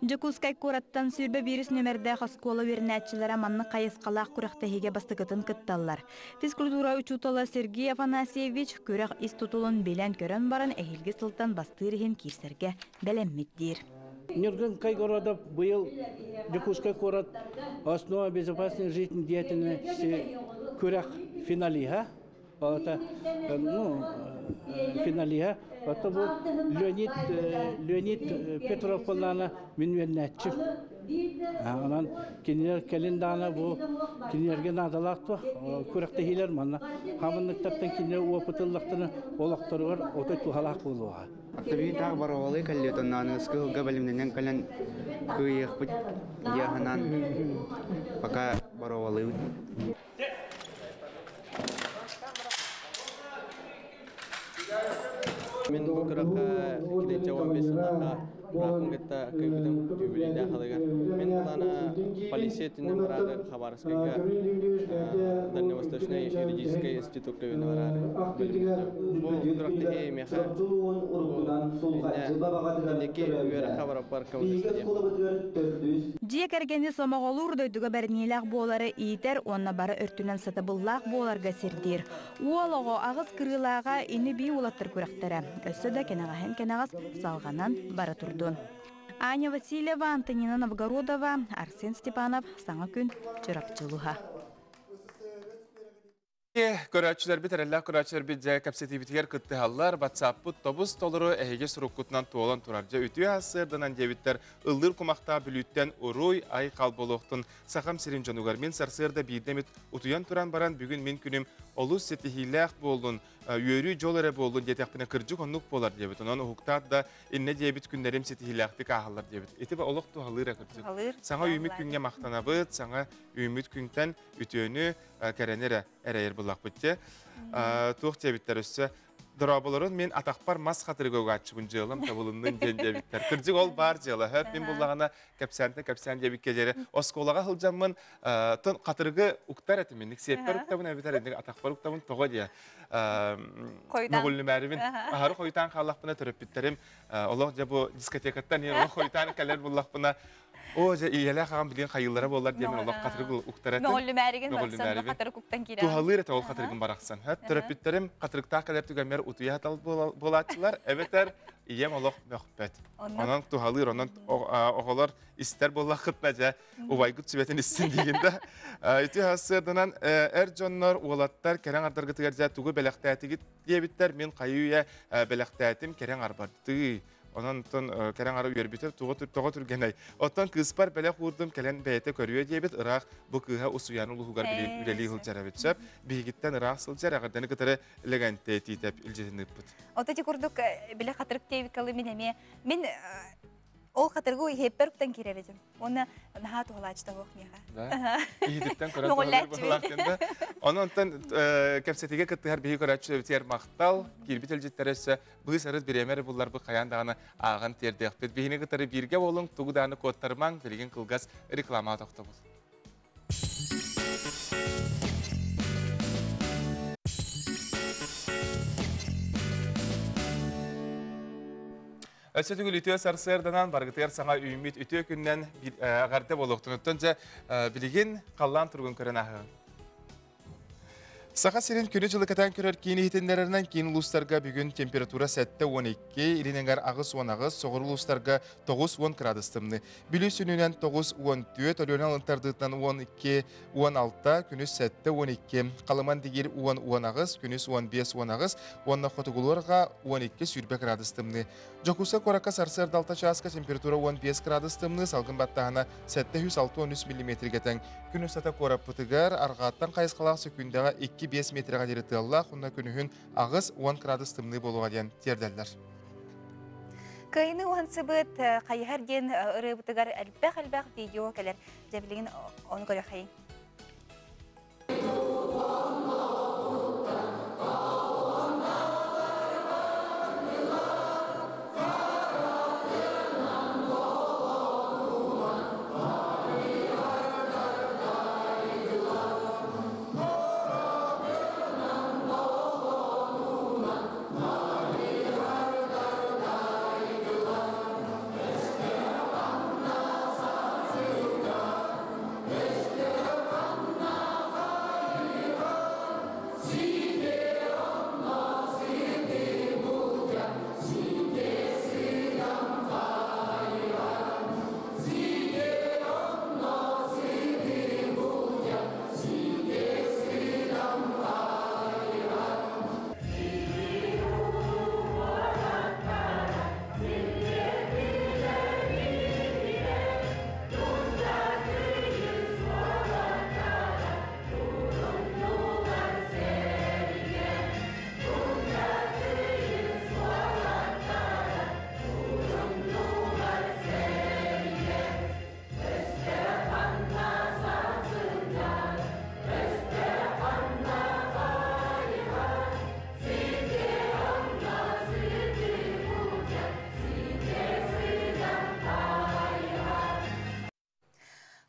Дьокуускай куораттан 21 нүмердээх оскуола үөрэнээччилэрэ маннык хайысхалаах күрэхтэһиигэ бастакытын кытталлар. Физкультура учуутала Сергей Афанасьевич күрэх ис тутулун билэн-көрөн баран эһиилги сылтан бастыыр иһин киирсэргэ бэлэммит диир. Нюргин Кайгородов быйыл Дьокуускай куорат «Основа безопасной жизни деятельности» күрэх финалиһа. Это, ну, финалиһа. Это бу Леонид, Леонид Петров буоллаана мин үөрэнээччим. Онон кинилэр кэлин даҕаны бу кинилэргэ наадалаах туох күрэхтэһиилэр манна хамынныктартан кинилэр опыт ыллахтарына олохторугар отой туһалаах буолуоҕа. Автомобиль боровалыы кэллиэт онно ыскыһылга бэлэмнэнэн кэлэн кыайыахпыт диэханан пока боровалыыбыт. Мин бу күрэххэ килиэнчэ 15 сыллаахха бырааппын кытта кыайбытым юбилейдаах халыгар. Мин былаана полиция өттүнэн бараары Хабаровскайга Дальневосточный юридическай институкка үөрэнэ бараары Бу күрэхтэһии миэхэ инники үөрэххэ бараппар көмөлөстө диэн. Дьиэ кэргэни сомоҕолуур дойдуга бэриниилээх буолары иитэр уонна бары өртүнэн сатабыллаах буоларга сирдиир. Уол оҕо аҕыс кырыылааҕа ини-бии уолаттар күрэхтэрэ өссө да кэнэҕэһин кэнэҕэс салҕанан бара турдун. Аня Васильева, Антонина Новгородова, Арсен Степанов, Саҥа күн, Чурапчы улууһа. Көрөөччүлэрбит, эрэллээх көрөөччүлэрбит дьэ кэпсэтиибитигэр кыттыһаллар. Ватсаппыт тобус толору эһиги суруккутунан туолан турар. Дьэ үтүө сарсыарданан диэбиттэр ыллыыр кумахтаах Бүлүүттэн уруй ай хал буолуохтун Сахам сирин дьонугар мин сарсыарда биирдэ эмит утуйан туран баран бүгүн мин күнүм олус ситиһиилээх буоллун, үөрүү дьол эрэ буоллун диэтэхпинэ кырдьык оннук буолар диэбит. Онон уһуктаат да иннэ диэбит күннэрим ситиһиилээхтик ааһаллар диэбит. Ити олох туһалыыр кырдьык. Саҥа үүммүт күҥҥэ махтанабыт, саҥа үүммүт күнтэн үтүөнү, кэрэни эрэ эрэйэр буллахпыт те. Туох диэбиттэр өссө Дорооболорун мин атахпар мас хатырыга угааччыбын дьыалам табылыннын диэн диэбиттэр. Кырдьык ол баар дьыала. Хөп мин буллаҕына кэпсээнтэн кэпсээн диэбиккэ диэри оскуолаҕа сылдьаммын тон хатырыгы уктар этим инник сиэппэр уктабын эбэтэр инник атахпар уктабын тоҕо диэ мөҕүллүмээрибин аһары хойутаан хааллахпына төрөппүттэрим олох дьэ бу дискотекаттан олох хойутаан кэлэр буллахпына Оо, дьэ, ийэлээх аҕам билигин хайыылара буоллар диэмин олох хатырык уктар этим. Мөҕүллүмээригин барахсан хатырык уктан киирэн. Туһалыыр этэ ол хатырыгым барахсан. Төрөппүттэрим хатырыктаах кэлэр түгэммэр утуйа сатал буолааччылар, эбэтэр ийэм олох мөхпөт. Онон туһалыыр, онон оҕолор истэр буоллаххытына дьэ, убайгыт сүбэтин истин диигин да. Ити сарсыарданан эр дьоннор, уолаттар кэрэҥ ардаргытыгар дьэ тугу бэлэхтээтигит диэбиттэр, мин хайыы үйэ бэлэхтээтим кэрэҥ арбардыы. Онон оттон кэрэн ара үөрбүтэ тоҕо түргэнэй. Оттон кыыспар бэлэх уурдум кэлэн бэйэтэ көрүө диэбит ыраах бу кыыһа Усуйаан улууһугар үлэлии сылдьар эбит сөп. Биһигиттэн ыраах сылдьар эҕэрдэни кытары Лэгэнтэй Тиитэп илдьитин ыыппыт. Ото ити курдук биле хатырык диэбиккалы мин эмиэ мин ол хатырыгы иһиэппэр уктан киирэр этим. Уонна наһаа туһалааччыта суох миэхэ. Иһититтэн көрөн туһалыыр быһыылаах да. Онон онтон кэпсэтиигэ кыттыһар биһиги көрөөччүлэрбитигэр махтал, киирбит илдьиттэрэ өссө быыс-арыт бириэмэ эрэ булларбыт хайаан даҕаны ааҕан тиэрдиэхпит. Биһини кытары бииргэ буолуҥ, тугу даҕаны куоттарымаҥ, билигин кылгас рекламаҕа тохтобул. Өссө түгүл үтүө сарсыарданан баргытыгар саҥа үүммүт үтүө күннэн эҕэрдэ буолуохтун. Оттон дьэ билигин халлаан туругун көрөн ааһыаҕыҥ. Саха сирин күнү-дьылы кэтээн көрөр киин иһитиннэрэринэн киин улуустарга бүгүн температура 7-12, илин эҥэр 8-18, соҕуруу улуустарга 9-10 градус тымныы. Бүлүү сүнньүнэн 9-14, Өлүөнэ алын тардыытынан 12-16, күнүс 7-12, Халыман Дигир 10-18, күнүс 15-18 уонна хотугулуу-арҕаа 12-20 градус тымныы. Дьокуускай куоракка сарсыарда 6 чааска температура 15 градус тымныы, салгын баттааһына 763 миллиметргэ тэҥ. Күн устата куораппытыгар арҕааттан хайысхалаах сөкүүндэҕэ 2-5 метрэҕэ диэри тыаллаах уонна күнүһүн 8-10 градус тымныы буолуоҕа диэн тиэрдэллэр. Кыайыны уһансыбыт хайыһар диэн ырыабытыгар элбэх-элбэх видео кэлэр. Дьэ билигин ону көрүөххэйиҥ.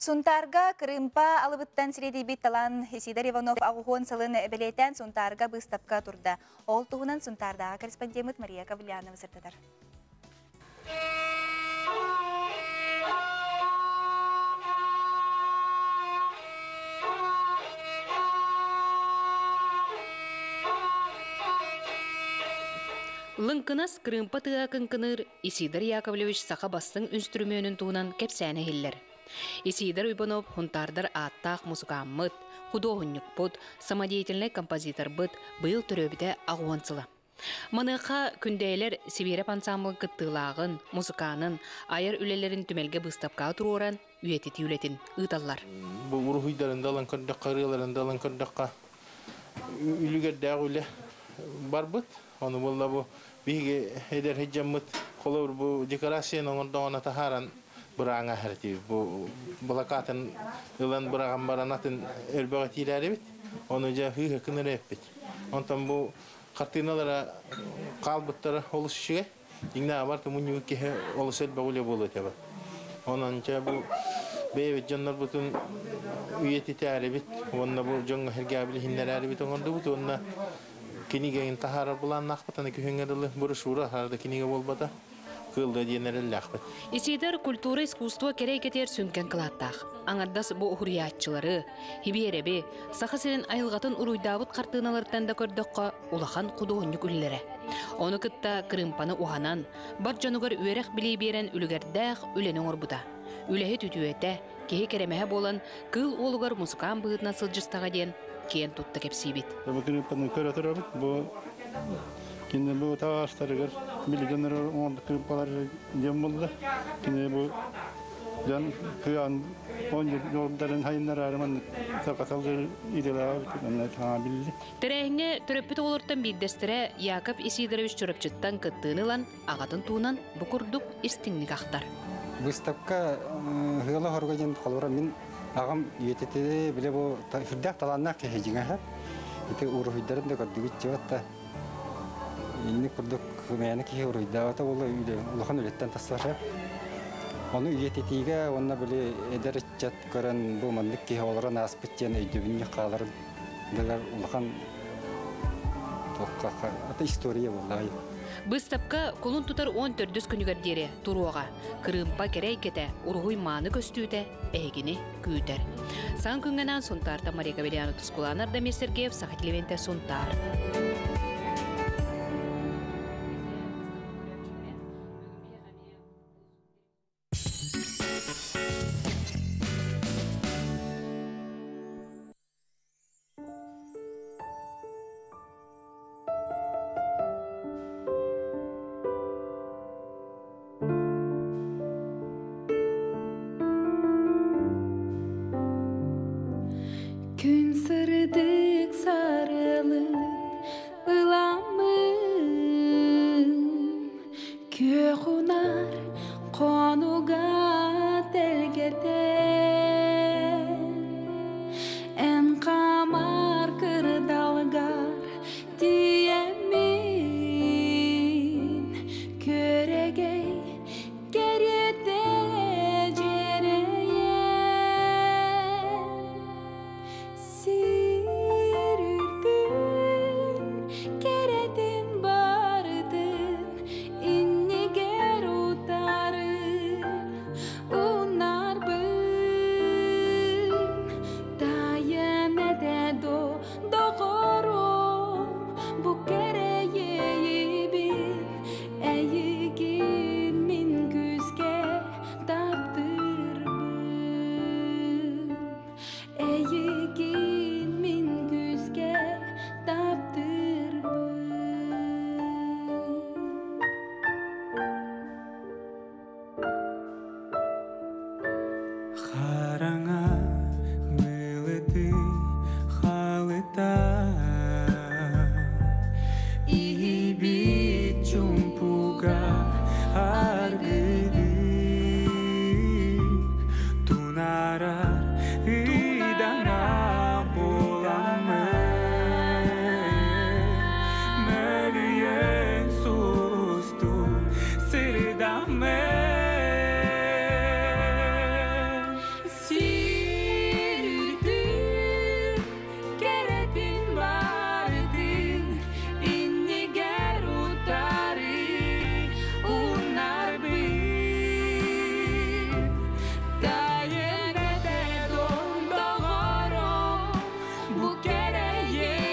Сунтаарга Кырыымпа алыбыттан сирэдийбит талаан Исидор Иванов аҕуһуон сылын бэлиэтээн Сунтаарга быыстапка турда. Ол туһунан Сунтаардааҕы корреспондеммыт Мария Ковлянова сырдатар. Лыҥкынас кырыымпа тыа кыҥкыныыр Исидор Яковлевич саха бастыҥ үнстрүмүөнүн туһунан кэпсээн иһиллэр. Исидор Уйбанов хунтаардар ааттаах мусукааммыт, худуоһунньукпут, самодеятельнай композиторбыт быйыл төрөөбүтэ аҕуон сыла. Маныаха Күндэйэлэр Сибиэрэп ансаамбыл кыттыылааҕын, мусукаанын, айар үлэлэрин түмэлгэ быыстапкаҕа туруоран үйэтитии үлэтин ыыталлар. Бу уруһуйдарын да ылан көрдөххө, ырыаларын да ылан көрдөххө, үлүгэрдээх үлэ барбыт. Ону буолла бу биһиги эдэр сылдьаммыт холобур бу декорацияны оҥордоҕуна таһааран бырааҥа аһар бу былакаатын ылан быраҕан баран атын өрбөҕө тиирээрибит. Ону дьэ хыыһа кыныр эппит. Онтон бу хартыыналара хаалбыттара олус үчүгэй. Дьиҥнээх барыта мунньубут киһи олус элбэх үлэ буолуо этэ. Онон дьэ бу бэйэбит дьоннорбутун үйэтитээрибит уонна бу дьоҥҥо сэргээбил иһиннэрээрибит оҥордубут уонна кинигэгин таһаарар былааннаахпыт аны күһүҥҥэ дылы брошюра да кинигэ буолбата кыалла диэн эрэллээхпит. Исидор культура искусство кэрэ эйгэтигэр сүҥкэн кылааттаах. Аҥардас бу уһуруйааччылары, Хибиэрэби, Саха сирин айылҕатын уруйдаабыт хартыыналарыттан да көрдөххө, улахан худуоһунньук үлэлэрэ. Ону кытта кырыымпаны уһанан, бар дьонугар үөрэх-билии биэрэн үлүгэрдээх үлэни оҥорбута. Үлэһит үтүөтэ, киһи кэрэмэһэ буолан, кыыл уолугар мусукаан быһыытынан сылдьыстаҕа диэн киэн тутта кэпсиибит. Бу кырыымпаны көрө турабыт. Бу кинини бу табаарыстарыгар билигин оҥорбут кырыымпалар диэн буолла. Кини бу дьон кыан оонньуулдарын хайыннараары маннык сакаталлар идэлээҕэ манна таҥа билли. Тэрээһиҥҥэ төрөппүт оҕолортон биирдэстэрэ Яков Исидорович Чурапчыттан кыттыыны ылан, аҕатын туһунан бу курдук истиҥник ахтар. Выставка ыала хоруга диэн холобура мин аҕам үйэтити биле бу сүрдээх талааннаах киһи дьиҥэ ити уруһуйдарын да көрдүгүт дьыбатта инник курдук мээнэ киһи уруһуйдаабата буолла улахан үлэттэн тахсар ону үйэтитиигэ уонна били эдэр ыччат көрөн бу маннык киһи олорон ааспыт диэн өйдөбүнньүк хааларын дыгар улахан ата история буолла. Быыстапка кулун тутар 14 күнүгэр диэри туруоҕа. Кырыымпа кэрэ эйгэтэ, уруһуй мааны көстүүтэ эһигини күүтэр. Саҥа күҥҥэ анаан Сунтаартан Мария Гаврильевна Тускулаана Ардамир Сергеев, Саха телевидениетэ Сунтаар. Күн сырдык сарылын ыламмын, Күөх унаар хонуга тэлгэтэн, Эн хаамар кырдалгар тиийэммин, Күөрэгэй кэриэтэ дьиэрэйэн. Сир үрдүн кэрэтин барытын иннигэр утары унарбын тайан этэ доҕорум бу кэрэйиибин эйигин мин күүскэ таптыырбын Эйигин мин күүскэ таптыырбын. Хараҥа былыты халыта Иһибит чумпуга аргыдык Тунарар ыйдаҥа буоламмын Мөлүйүөн сустуу сырдаммын Сир үрдүн кэрэтин барытын иннигэр утары унарбын Тайын этэ доҕорум бу кэрэйиибин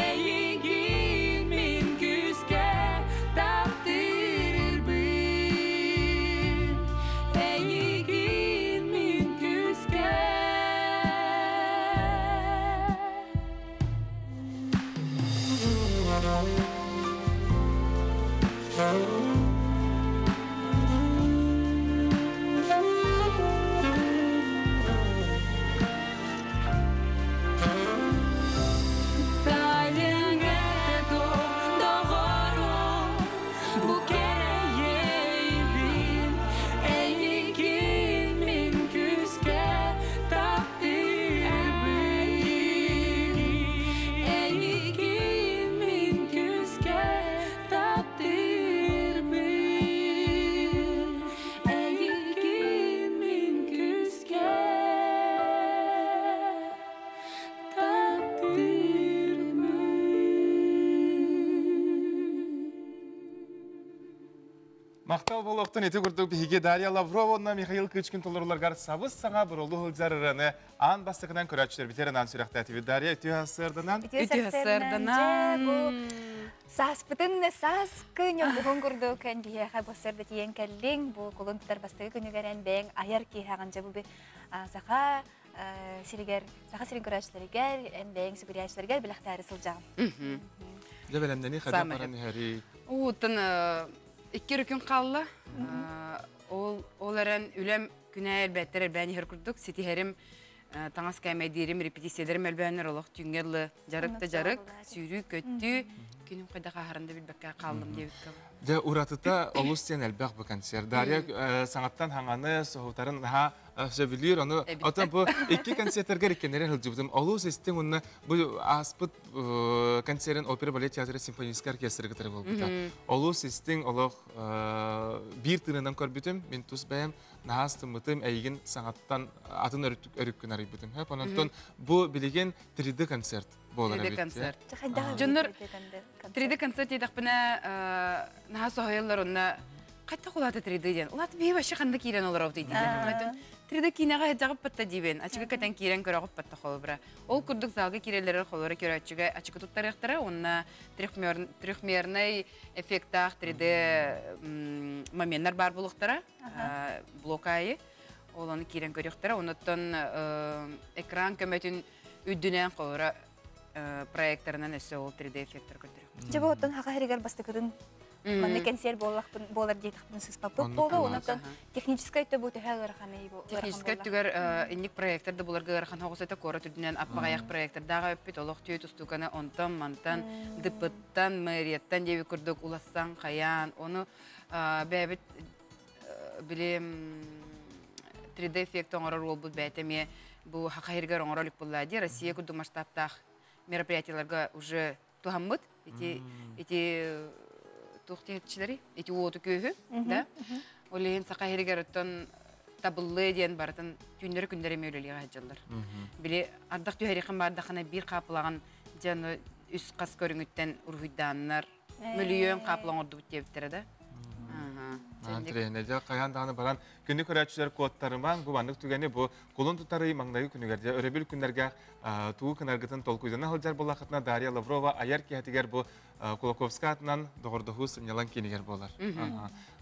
эйигин мин күүскэ таптыырбын Эйигин мин күүскэ Тайын этэ доҕорум бу кэрэйиибин эйигин мин күүскэ таптыырбын Эйигин мин күүскэ таптыырбын Эйигин мин күүскэ таптыырбын Махтал болуохтун ити курдук биһиги Дарья Лаврова уонна Михаил Кычкин толоруларгар сабыс саҥа бурулу сылдьар ырыаны аан бастакынан көрөөччүлэрбитигэр анаан сүрэхтээтибит. Дарья үтүө сарсыарданан. Үтүө сарсыарданан. Бу сааспытын сааскы ньургуһун курдук эн биһиэхэ бу сырда тиийэн кэллиҥ. Бу кулун тутар бастакы күнүгэр эн бэйэҥ айар киэһэҕин дьэ бу саха сиригэр, саха сирин көрөөччүлэригэр, эн бэйэҥ сүгүрүйээччилэргэр бэлэхтээри сылдьаҕын. Дьэ бэлэмнэнии хайдах баран иһэрий? Уутун икки күн хаалла. Ол ол эрэн үлэм күнэ элбэттэр элбээн иһэр курдук ситиһэрим таҥас кээмэйдиирим репетициялэрим элбээннэр олох түүҥҥэ дылы дьарык да дьарык сүүрүү көттүү күнүм хайдах ааһарын да билбэккэ хааллым диэбиккэ. Дьэ уратыта олус диэн элбэх бу концерт. Дарья саҥаттан хаҥаны соһутарын наһаа сөбүлүүр. Ону отон бу икки концерттаргар иккеннэрин сылдьыбытым. Олус истиҥ уонна бу ааспыт концерин опера балет театра симфоническай оркестры кытары буолбута. Олус истиҥ олох биир тыынынан көрбүтүм. Мин тус бэйэм наһаа астыммытым, эйигин саҥаттан атын өрүккүн арыйбытым. Онон бу билигин 3D концерт буолар 3D эбит. концерт. Дьоннор 3D концерт диэтэхпинэ наһаа соһуйаллар онно хайдах улаата 3D диэн. Улаата биһи вообще ханна киирэн олоробут дииллэр. 3D киинэҕэ сылдьаҕыппатта диибин, ачыкы кэтэн киирэн көрөҕүппатта холобура. Ол курдук залга киирэллэрэр холобура көрөөччүгэ ачыкы туттарыахтара уонна трехмерный эффектаах 3D моменнар баар буолуохтара, блок аайы. Ол ону киирэн көрүөхтэрэ. Онуттан экран көмөтүн үрдүнэн холобура проекторынан өссө ол 3D эффектер көрдөрүөхпүт. Дьэ бу оттон хаха хэригэр бастакытын манна кэнсиэр буоллахпын буолар диэтэхпин сыспаппыт буолуо. Онон техническай өттө бу төһө ыараханый бу? Техническай өттүгэр инник проектор да буларга ыарахан хоҕус этэ куорат үрдүнэн аппаҕайах проектордааҕа өппүт олох түйэ тустууканы онтон мантан дыппыттан мэрияттан диэби курдук улассан хайаан ону бэйэбит били 3D эффект оҥорор уолбут бэйэтэ эмиэ бу хахайыргар оҥоро илик буолла дии Россия курдук масштабтаах мероприятиеларга уже туһаммыт ити ити туох диэччилэри ити уоту күөһү да ол иһин саха иһигэр оттон табыллыа диэн барытын түүннэри күннэри эмиэ үлэлиэҕэ сылдьаллар били ардах түһэриэххин баардаххына биир хаапылаҕын дьэ үс хас көрүҥүттэн уруһуйдааннар мөлүйүөн хаапыла оҥордубут диэбиттэрэ да. Тренердер хайаан даҕаны баран күнү көрөөччүлэр куоттарымаҥ бу маннык түгэни бу кулун тутарый маҥнайгы күнүгэр дьэ өрөбүл күннэргэ тугу кынаргытын толкуйдана сылдьар буоллаххытына Дарья Лаврова айар киһитигэр бу Кулаковскай атынан доҕордоһуу сынньалаҥ киинигэр буолар.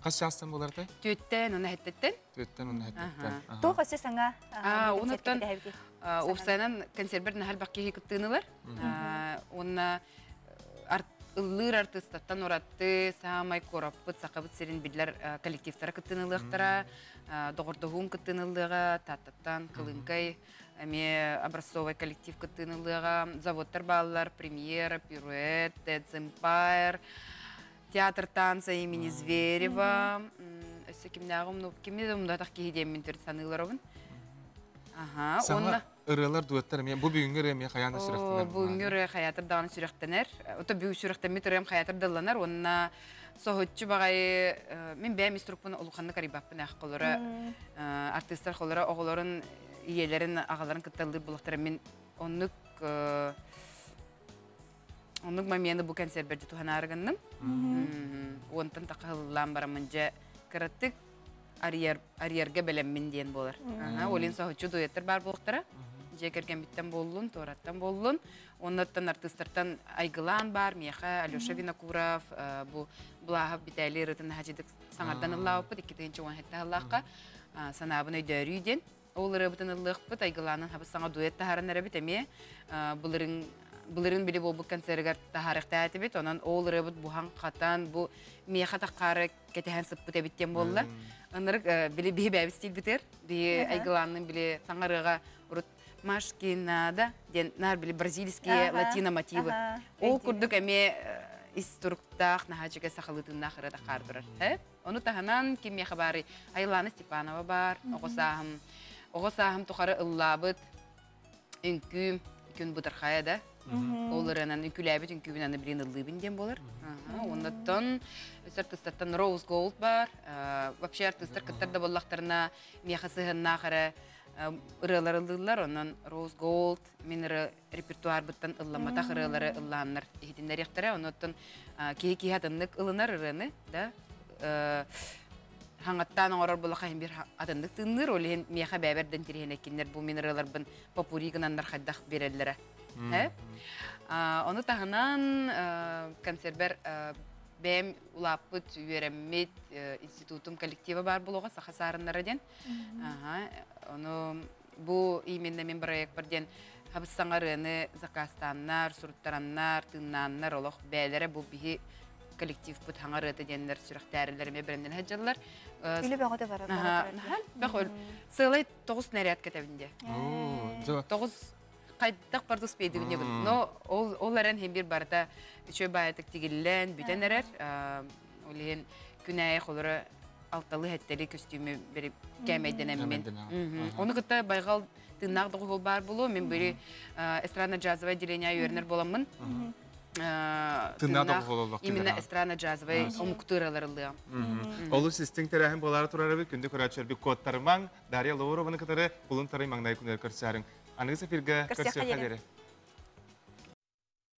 Хас чаастан буолар этэй? Түөттэн уна хэттеттен. Түөттэн уна хэттеттен. Туох өссө саҥа Онуттан уопсайынан консервер нахал бакки кыттыынылар. Уонна ыллыыр артыыстартан ураты саамай куораппыт Сахабыт сирин биллэр коллективтара кыттыынылыахтара, доҕордоһуум кыттыыныллыаҕа, Тааттаттан Кылыҥкай эмиэ образцовай коллектив кыттыыныллыаҕа, заводтар бааллар, премьера, пируэт, Тедс Empire, театр танца имени Зверева, өссө кимнээҕи умнубут, кими да умнубатах киһи диэммин төрүт саныыларабын. Аха, уонна ырыалар дуэттар эмиэ бу бүгүҥҥү ырыа эмиэ хайаан да сүрэхтэнэр. Бүгүҥҥү ырыа хайаатар даҕаны сүрэхтэнэр. Ото бүгүн сүрэхтэммит ырыам хайаатар далланар уонна соһуччу баҕайы мин бэйэм инструкпун улаханнык арыйбаппын эх холоро артыыстар холоро оҕолорун ийэлэрин аҕаларын кытта ыллыыр буолуохтара мин оннук оннук момены бу концерт туһанаары гынным. Уонтан тахаһыллаан бараммын дьэ кыратык арыйар арыйарга бэлэммин диэн буолар. Олин соһуччу дуэттар баар буолуохтара. Дьиэ кэргэммиттэн буоллун, туораттан буоллун. Оннуттан артыыстартан айгылаан баар миэхэ Алеша Винокуров, бу Блахов Виталий ырытын хачыдык саҥардан ыллаабыппыт 2017 сыллаахха санаабын өйдөөрүү диэн. Ол ырыабытын ыллыахпыт, айгылаанын хабыс саҥа дуэт таһааран эрэбит эмиэ. Былырын былырын били буолбут концерыгар таһаарыахтаатыбит. Онон ол ырыабыт буһан-хатан, бу миэхэ таххаары кэтэһэн сыппыт эбит диэн буолла. Ынырык били биһи бэйэбит стилбитигэр, биһи айгылааннын били саҥарыаҕа урут Машкинада диэн наар били бразильские латино мотивы. Ол курдук эмиэ ис туруктаах, наһаа сахалыы тыыннаах ырыа тахаар турар. Ону таһынан ким миэхэ баарый? Айлана Степанова баар, оҕо сааһым. Оҕо сааһым тухары ыллаабыт үҥкүүм күн бытархайа да. Ол ырыанан үҥкүүлээбит үҥкүүбүн аны билин ыллыыбын диэн буолар. Оннуттан өссө артыыстартан Rose Gold бар. Вообще артыыстар кыттар да буоллахтарына миэхэ сыһыаннаах эрэ ырыалар ыллыыллар. Онон Rose Gold мин ырыа репертуарбыттан ылламматах ырыалары ыллааннар иһитиннэриэхтэрэ. Онуттан киһи киһи атыннык ылынар ырыаны да хаҥаттаан оҥорор буоллахха иһин биир атыннык тыынныыр. Ол иһин миэхэ бэйэбэр тириһинэккиннэр бу мин ырыаларбын попури гынаннар хайдах биэрэллэрэ. Ону таһынан концербер бэйэм улааппыт, үөрэммит институтум коллектива баар буолуоҕа Саха саарыннара диэн. Ону бу именно мин проекпар диэн хабыс саҥа ырыаны заказтааннар, суруттараннар, тыыннааннар олох бээлэрэ бу биһи коллективпыт хаҥа ырыата диэннэр сүрэхтээрилэр эмиэ бэлэмнэнэ сылдьаллар. Үлэ бөҕөтө барар. Бөх сыалай тоҕус наряд кэтэбин дии. Тоҕус хайдах барда успейдибин диэбин. Но ол ол эрэн хим бир барыта үчүгэй баайытык тигиллэн бүтэн эрэр. Ол иһин күн аайы холоро алталы хэттели көстүүмү бери кээмэйдэнэммин. Ону кытта байҕал тыыннаах доҕуһуол баар буолуо. Мин били эстрадно-джазовое отделение үөрэнэр буоламмын. Тыыннаах доҕуһуол Именно эстрадно-джазовый омуктууралар ыллыам. Олус истиҥ тэрээһин буолаары турар эбит. Күндү көрөөччүлэрбит куоттарымаҥ. Дарья Лаурованы кытары кулун тарай маҥнай күнүгэр көрсөөрүҥ. Аныгы эфиргэ көрсүөххэ диэри.